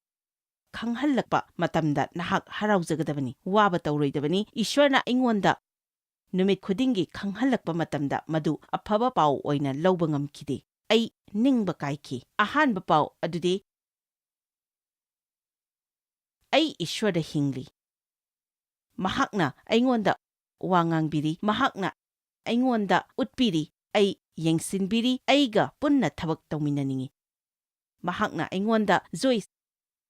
ꯈꯪꯍꯜꯂꯛꯄ ꯃꯇꯝꯗ ꯅꯍꯥꯛ ꯍꯔꯥꯎꯖꯒꯗꯕꯅꯤ, ꯋꯥꯕ ꯇꯧꯔꯣꯏꯗꯕꯅꯤ꯫ ꯏꯁ꯭ꯋꯔꯅ ꯑꯩꯉꯣꯟꯗ ꯅꯨꯃꯤꯠ ꯈꯨꯗꯤꯡꯒꯤ ꯈꯪꯍꯜꯂꯛꯄ ꯃꯇꯝꯗ ꯃꯗꯨ ꯑꯐꯕ ꯄꯥꯎ ꯑꯣꯏꯅ ꯂꯧꯕ ꯉꯝꯈꯤꯗꯦ꯫ ꯑꯩ ꯅꯤꯡꯕ ꯀꯥꯏꯈꯤ꯫ ꯑꯍꯥꯟꯕ ꯄꯥꯎ ꯑꯗꯨꯗꯤ, "ꯑꯩ ꯏꯁ꯭ꯋꯔꯗ ꯍꯤꯡꯂꯤ꯫ ꯃꯍꯥꯛꯅ ꯑꯩꯉꯣꯟꯗ ꯋꯥ ꯉꯥꯡꯕꯤꯔꯤ, ꯃꯍꯥꯛꯅ ꯑꯩꯉꯣꯟꯗ ꯎꯠꯄꯤꯔꯤ, ꯑꯩ ꯌꯦꯡꯁꯤꯟꯕꯤꯔꯤ, ꯑꯩꯒ ꯄꯨꯟꯅ ꯊꯕꯛ ꯇꯧꯃꯤꯟꯅꯅꯤꯡꯏ꯫ ꯃꯍꯥꯛꯅ ꯑꯩꯉꯣꯟꯗ, 'ꯖꯣꯏꯁ,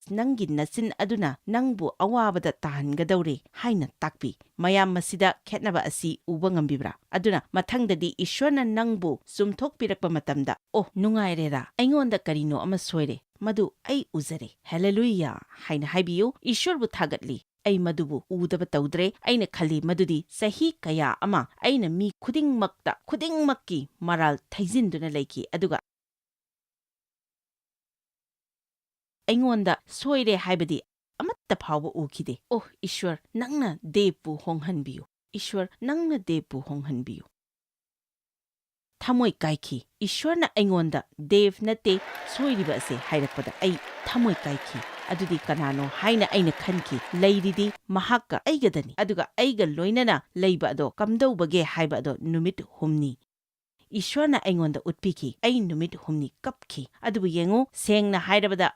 ꯅꯪꯒꯤ ꯅꯆꯤꯟ ꯑꯗꯨꯅ ꯅꯪꯕꯨ ꯑꯋꯥꯕꯗ ꯇꯥꯍꯟꯒꯗꯧꯔꯦ' ꯍꯥꯏꯅ ꯇꯥꯛꯄꯤ꯫ ꯃꯌꯥꯝ ꯃꯁꯤꯗ ꯈꯦꯠꯅꯕ ꯑꯁꯤ ꯎꯕ ꯉꯝꯕꯤꯕ꯭ꯔꯥ? ꯑꯗꯨꯅ ꯃꯊꯪꯗꯗꯤ ꯏꯁ꯭ꯋꯔꯅ ꯅꯪꯕꯨ ꯆꯨꯝꯊꯣꯛꯄꯤꯔꯛꯄ ꯃꯇꯝꯗ, 'ꯑꯣ, ꯅꯨꯡꯉꯥꯏꯔꯦꯔꯥ, ꯑꯩꯉꯣꯟꯗ ꯀꯔꯤꯅꯣ ꯑꯃ ꯁꯣꯏꯔꯦ, ꯃꯗꯨ ꯑꯩ ꯎꯖꯔꯦ, ꯍꯦꯂꯦꯂꯨꯌꯥ' ꯍꯥꯏꯅ ꯍꯥꯏꯕꯤꯌꯨ꯫ ꯏꯁ꯭ꯋꯔꯕꯨ ꯊꯥꯒꯠꯂꯤ꯫ ꯑꯩ ꯃꯗꯨꯕꯨ ꯎꯗꯕ ꯇꯧꯗ꯭ꯔꯦ꯫ ꯑꯩꯅ ꯈꯜꯂꯤ ꯃꯗꯨꯗꯤ ꯆꯍꯤ ꯀꯌꯥ ꯑꯃ ꯑꯩꯅ ꯃꯤ ꯈꯨꯗꯤꯡꯃꯛꯇ, ꯈꯨꯗꯤꯡꯃꯛꯀꯤ ꯃꯔꯥꯜ ꯊꯩꯖꯤꯟꯗꯨꯅ ꯂꯩꯈꯤ, ꯑꯗꯨꯒ ꯑꯩꯉꯣꯟꯗ ꯁꯣꯏꯔꯦ ꯍꯥꯏꯕꯗꯤ ꯑꯃꯠꯇ ꯐꯥꯎꯕ ꯎꯈꯤꯗꯦ꯫ ꯑꯣ ꯏꯁ꯭ꯋꯔ, ꯅꯪꯅ ꯗꯦꯕꯄꯨ ꯍꯣꯡꯍꯟꯕꯤꯌꯨ꯫ ꯏꯁ꯭ꯋꯔ, ꯅꯪꯅ ꯗꯦꯕꯄꯨ ꯍꯣꯡꯍꯟꯕꯤꯌꯨ꯫ ꯊꯃꯣꯏ ꯀꯥꯏꯈꯤ꯫ ꯏꯁ꯭ꯋꯔꯅ ꯑꯩꯉꯣꯟꯗ "ꯗꯦꯕ ꯅꯠꯇꯦ, ꯁꯣꯏꯔꯤꯕ ꯑꯁꯦ" ꯍꯥꯏꯔꯛꯄꯗ ꯑꯩ ꯊꯃꯣꯏ ꯀꯥꯏꯈꯤ꯫ "ꯑꯗꯨꯗꯤ ꯀꯅꯥꯅꯣ?" ꯍꯥꯏꯅ ꯑꯩꯅ ꯈꯟꯈꯤ꯫ "ꯂꯩꯔꯤꯗꯤ ꯃꯍꯥꯛꯀ ꯑꯩꯒꯗꯅꯤ꯫ ꯑꯗꯨꯒ ꯑꯩꯒ ꯂꯣꯏꯅꯅ ꯂꯩꯕ ꯑꯗꯣ ꯀꯝꯗꯧꯕꯒꯦ ꯍꯥꯏꯕ ꯑꯗꯣ ꯅꯨꯃꯤꯠ ꯍꯨꯝꯅꯤ ꯏꯁ꯭ꯋꯔꯅ ꯑꯩꯉꯣꯟꯗ ꯎꯠꯄꯤꯈꯤ꯫ ꯑꯩ ꯅꯨꯃꯤꯠ ꯍꯨꯝꯅꯤ ꯀꯞꯈꯤ꯫ ꯑꯗꯨꯕꯨ ꯌꯦꯡꯉꯨ, ꯁꯦꯡꯅ ꯍꯥꯏꯔꯕꯗ,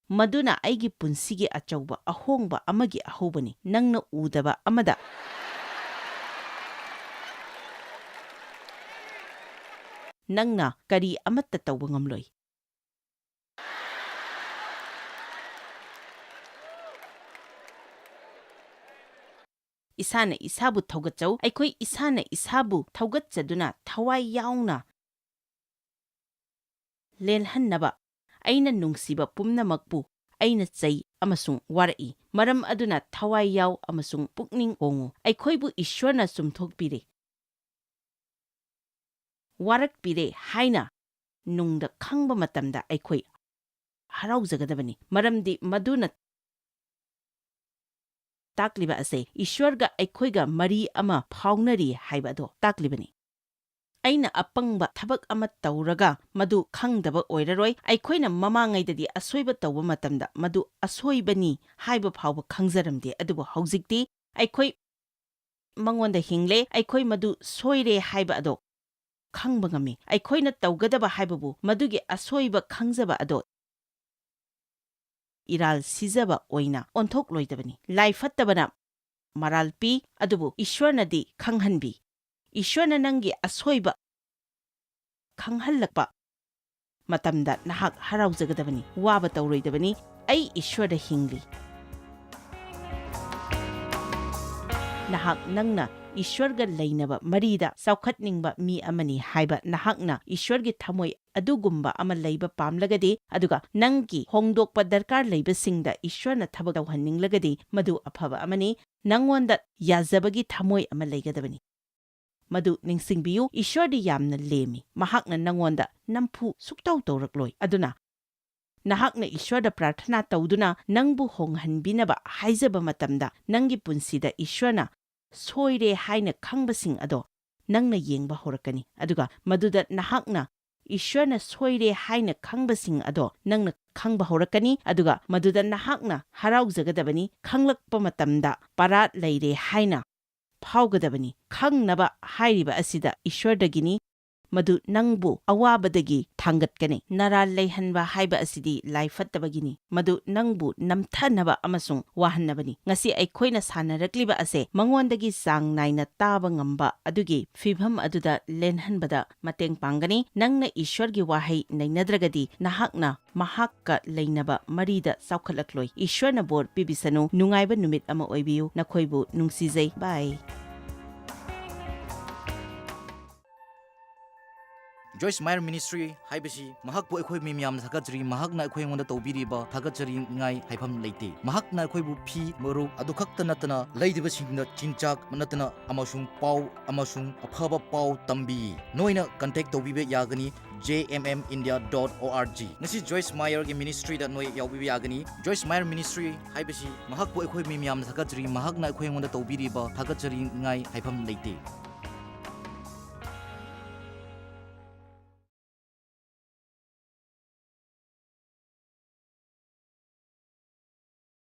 ꯃꯗꯨꯅ ꯑꯩꯒꯤ ꯄꯨꯟꯁꯤꯒꯤ ꯑꯆꯧꯕ ꯑꯍꯣꯡꯕ ꯑꯃꯒꯤ ꯑꯍꯧꯕꯅꯤ꯫ ꯅꯪꯅ ꯎꯗꯕ ꯑꯃꯗ ꯅꯪꯅ ꯀꯔꯤ ꯑꯃꯠꯇ ꯇꯧꯕ ꯉꯝꯂꯣꯏ꯫ ꯏꯁꯥꯅ ꯏꯁꯥꯕꯨ ꯊꯧꯒꯠꯆꯧ꯫ ꯑꯩꯈꯣꯏ ꯏꯁꯥꯅ ꯏꯁꯥꯕꯨ ꯊꯧꯒꯠꯆꯗꯨꯅ ꯊꯋꯥꯏ ꯌꯥꯎꯅ ꯂꯦꯜꯍꯟꯅꯕ ꯑꯩꯅ ꯅꯨꯡꯁꯤꯕ ꯄꯨꯝꯅꯃꯛꯄꯨ ꯑꯩꯅ ꯆꯩ ꯑꯃꯁꯨꯡ ꯋꯥꯔꯛꯏ꯫ ꯃꯔꯝ ꯑꯗꯨꯅ ꯊꯋꯥꯏ ꯌꯥꯎ ꯑꯃꯁꯨꯡ ꯄꯨꯛꯅꯤꯡ ꯍꯣꯡꯉꯨ꯫ ꯑꯩꯈꯣꯏꯕꯨ ꯏꯁ꯭ꯋꯔꯅ ꯆꯨꯝꯊꯣꯛꯄꯤꯔꯦ, ꯋꯥꯔꯛꯄꯤꯔꯦ ꯍꯥꯏꯅ ꯅꯨꯡꯗ ꯈꯪꯕ ꯃꯇꯝꯗ ꯑꯩꯈꯣꯏ ꯍꯔꯥꯎꯖꯒꯗꯕꯅꯤ, ꯃꯔꯝꯗꯤ ꯃꯗꯨꯅ ꯇꯥꯛꯂꯤꯕ ꯑꯁꯦ ꯏꯁ꯭ꯋꯔꯒ ꯑꯩꯈꯣꯏꯒ ꯃꯔꯤ ꯑꯃ ꯐꯥꯎꯅꯔꯤ ꯍꯥꯏꯕ ꯑꯗꯣ ꯇꯥꯛꯂꯤꯕꯅꯤ꯫ ꯑꯩꯅ ꯑꯄꯪꯕ ꯊꯕꯛ ꯑꯃ ꯇꯧꯔꯒ ꯃꯗꯨ ꯈꯪꯗꯕ ꯑꯣꯏꯔꯔꯣꯏ꯫ ꯑꯩꯈꯣꯏꯅ ꯃꯃꯥꯡꯉꯩꯗꯗꯤ ꯑꯁꯣꯏꯕ ꯇꯧꯕ ꯃꯇꯝꯗ ꯃꯗꯨ ꯑꯁꯣꯏꯕꯅꯤ ꯍꯥꯏꯕ ꯐꯥꯎꯕ ꯈꯪꯖꯔꯝꯗꯦ, ꯑꯗꯨꯕꯨ ꯍꯧꯖꯤꯛꯇꯤ ꯑꯩꯈꯣꯏ ꯃꯉꯣꯟꯗ ꯍꯤꯡꯂꯦ, ꯑꯩꯈꯣꯏ ꯃꯗꯨ ꯁꯣꯏꯔꯦ ꯍꯥꯏꯕ ꯑꯗꯣ ꯈꯪꯕ ꯉꯝꯃꯤ꯫ ꯑꯩꯈꯣꯏꯅ ꯇꯧꯒꯗꯕ ꯍꯥꯏꯕꯕꯨ ꯃꯗꯨꯒꯤ ꯑꯁꯣꯏꯕ ꯈꯪꯖꯕ ꯑꯗꯣ ꯏꯔꯥꯜ ꯁꯤꯖꯕ ꯑꯣꯏꯅ ꯑꯣꯟꯊꯣꯛꯂꯣꯏꯗꯕꯅꯤ꯫ ꯂꯥꯏ ꯐꯠꯇꯕꯅ ꯃꯔꯥꯜ ꯄꯤ, ꯑꯗꯨꯕꯨ ꯏꯁ꯭ꯋꯔꯅꯗꯤ ꯈꯪꯍꯟꯕꯤ꯫ ꯏꯁ꯭ꯋꯔꯅ ꯅꯪꯒꯤ ꯑꯁꯣꯏꯕ ꯈꯪꯍꯜꯂꯛꯄ ꯃꯇꯝꯗ ꯅꯍꯥꯛ ꯍꯔꯥꯎꯖꯒꯗꯕꯅꯤ, ꯋꯥꯕ ꯇꯧꯔꯣꯏꯗꯕꯅꯤ꯫ "ꯑꯩ ꯏꯁ꯭ꯋꯔꯗ ꯍꯤꯡꯂꯤ"꯫ ꯅꯍꯥꯛ ꯅꯪꯅ ꯏꯁ꯭ꯋꯔꯒ ꯂꯩꯅꯕ ꯃꯔꯤꯗ ꯆꯥꯎꯈꯠꯅꯤꯡꯕ ꯃꯤ ꯑꯃꯅꯤ ꯍꯥꯏꯕ ꯅꯍꯥꯛꯅ ꯏꯁ꯭ꯋꯔꯒꯤ ꯊꯃꯣꯏ ꯑꯗꯨꯒꯨꯝꯕ ꯑꯃ ꯂꯩꯕ ꯄꯥꯝꯂꯒꯗꯤ, ꯑꯗꯨꯒ ꯅꯪꯒꯤ ꯍꯣꯡꯗꯣꯛꯄ ꯗꯔꯀꯥꯔ ꯂꯩꯕꯁꯤꯡꯗ ꯏꯁ꯭ꯋꯔꯅ ꯊꯕꯛ ꯇꯧꯍꯟꯅꯤꯡꯂꯒꯗꯤ, ꯃꯗꯨ ꯑꯐꯕ ꯑꯃꯅꯤ꯫ ꯅꯪꯉꯣꯟꯗ ꯌꯥꯖꯕꯒꯤ ꯊꯃꯣꯏ ꯑꯃ ꯂꯩꯒꯗꯕꯅꯤ꯫ ꯃꯗꯨ ꯅꯤꯡꯁꯤꯡꯕꯤꯌꯨ, ꯏꯁ꯭ꯋꯔꯗꯤ ꯌꯥꯝꯅ ꯂꯦꯝꯃꯤ꯫ ꯃꯍꯥꯛꯅ ꯅꯪꯉꯣꯟꯗ ꯅꯝꯐꯨ ꯁꯨꯛꯇꯧ ꯇꯧꯔꯛꯂꯣꯏ꯫ ꯑꯗꯨꯅ ꯅꯍꯥꯛꯅ ꯏꯁ꯭ꯋꯔꯗ ꯄ꯭ꯔꯥꯔꯊꯅꯥ ꯇꯧꯗꯨꯅ ꯅꯪꯕꯨ ꯍꯣꯡꯍꯟꯕꯤꯅꯕ ꯍꯥꯏꯖꯕ ꯃꯇꯝꯗ, ꯅꯪꯒꯤ ꯄꯨꯟꯁꯤꯗ ꯏꯁ꯭ꯋꯔꯅ ꯁꯣꯏꯔꯦ ꯍꯥꯏꯅ ꯈꯪꯕꯁꯤꯡ ꯑꯗꯣ ꯅꯪꯅ ꯌꯦꯡꯕ ꯍꯧꯔꯛꯀꯅꯤ, ꯑꯗꯨꯒ ꯃꯗꯨꯗ ꯅꯍꯥꯛꯅ ꯏꯁ꯭ꯋꯔꯅ ꯁꯣꯏꯔꯦ ꯍꯥꯏꯅ ꯈꯪꯕꯁꯤꯡ ꯑꯗꯣ ꯅꯪꯅ ꯈꯪꯕ ꯍꯧꯔꯛꯀꯅꯤ, ꯑꯗꯨꯒ ꯃꯗꯨꯗ ꯅꯍꯥꯛꯅ ꯍꯔꯥꯎꯖꯒꯗꯕꯅꯤ, ꯈꯪꯂꯛꯄ ꯃꯇꯝꯗ ꯄꯔꯥꯠ ꯂꯩꯔꯦ ꯍꯥꯏꯅ ꯐꯥꯎꯒꯗꯕꯅꯤ꯫ ꯈꯪꯅꯕ ꯍꯥꯏꯔꯤꯕ ꯑꯁꯤꯗ ꯏꯁ꯭ꯋꯔꯗꯒꯤꯅꯤ, ꯃꯗꯨ ꯅꯪꯕꯨ ꯑꯋꯥꯕꯗꯒꯤ ꯊꯥꯡꯒꯠꯀꯅꯤ꯫ ꯅꯔꯥꯜ ꯂꯩꯍꯟꯕ ꯍꯥꯏꯕ ꯑꯁꯤꯗꯤ ꯂꯥꯏ ꯐꯠꯇꯕꯒꯤꯅꯤ, ꯃꯗꯨ ꯅꯪꯕꯨ ꯅꯝꯊꯅꯕ ꯑꯃꯁꯨꯡ ꯋꯥꯍꯟꯅꯕꯅꯤ꯫ ꯉꯁꯤ ꯑꯩꯈꯣꯏꯅ ꯁꯥꯟꯅꯔꯛꯂꯤꯕ ꯑꯁꯦ ꯃꯉꯣꯟꯗꯒꯤ ꯆꯥꯡ ꯅꯥꯏꯅ ꯇꯥꯕ ꯉꯝꯕ ꯑꯗꯨꯒꯤ ꯐꯤꯚꯝ ꯑꯗꯨꯗ ꯂꯦꯟꯍꯟꯕꯗ ꯃꯇꯦꯡ ꯄꯥꯡꯒꯅꯤ꯫ ꯅꯪꯅ ꯏꯁ꯭ꯋꯔꯒꯤ ꯋꯥꯍꯩ ꯅꯩꯅꯗ꯭ꯔꯒꯗꯤ ꯅꯍꯥꯛꯅ ꯃꯍꯥꯛꯀ ꯂꯩꯅꯕ ꯃꯔꯤꯗ ꯆꯥꯎꯈꯠꯂꯛꯂꯣꯏ꯫ ꯏꯁ꯭ꯋꯔꯅ ꯕꯣꯔ ꯄꯤꯕꯤꯁꯅꯨ꯫ ꯅꯨꯡꯉꯥꯏꯕ ꯅꯨꯃꯤꯠ ꯑꯃ ꯑꯣꯏꯕꯤꯌꯨ꯫ ꯅꯈꯣꯏꯕꯨ ꯅꯨꯡꯁꯤꯖꯩ꯫ ꯕꯥꯏ꯫ Joyce Meyer Ministry ꯍꯥꯏꯕꯁꯤ ꯃꯍꯥꯛꯄꯨ ꯑꯩꯈꯣꯏ ꯃꯤ ꯃꯌꯥꯝꯅ ꯊꯥꯒꯠꯆꯔꯤ꯫ ꯃꯍꯥꯛꯅ ꯑꯩꯈꯣꯏ ꯑꯩꯉꯣꯟꯗ ꯇꯧꯕꯤꯔꯤꯕ ꯊꯥꯒꯠꯆꯅꯤꯡꯉꯥꯏ ꯍꯥꯏꯐꯝ ꯂꯩꯇꯦ꯫ ꯃꯍꯥꯛꯅ ꯑꯩꯈꯣꯏꯕꯨ ꯐꯤ, ꯃꯔꯨꯞ ꯑꯗꯨ ꯈꯛꯇ ꯅꯠꯇꯅ ꯂꯩꯔꯤꯕꯁꯤꯡꯗ ꯆꯤꯟꯖꯥꯛ ꯅꯠꯇꯅ ꯑꯃꯁꯨꯡ ꯄꯥꯎ ꯑꯃꯁꯨꯡ ꯑꯐꯕ ꯄꯥꯎ ꯇꯝꯕꯤ꯫ ꯅꯣꯏꯅ contact ꯇꯧꯕꯤꯕ ꯌꯥꯒꯅꯤ J M M India dot O R G꯫ ꯉꯁꯤ Joyce Meyer ꯒꯤ ministry ꯗ ꯅꯣꯏ ꯌꯥꯎꯕꯤꯕ ꯌꯥꯒꯅꯤ꯫ Joyce Meyer Ministry ꯍꯥꯏꯕꯁꯤ ꯃꯍꯥꯛꯄꯨ ꯑꯩꯈꯣꯏ ꯃꯤ ꯃꯌꯥꯝꯅ ꯊꯥꯒꯠꯆꯔꯤ꯫ ꯃꯍꯥꯛꯅ ꯑꯩꯈꯣꯏ ꯑꯩꯉꯣꯟꯗ ꯇꯧꯕꯤꯔꯤꯕ ꯊꯥꯒꯠꯆꯅꯤꯡꯉꯥꯏ ꯍꯥꯏꯐꯝ ꯂꯩꯇꯦ꯫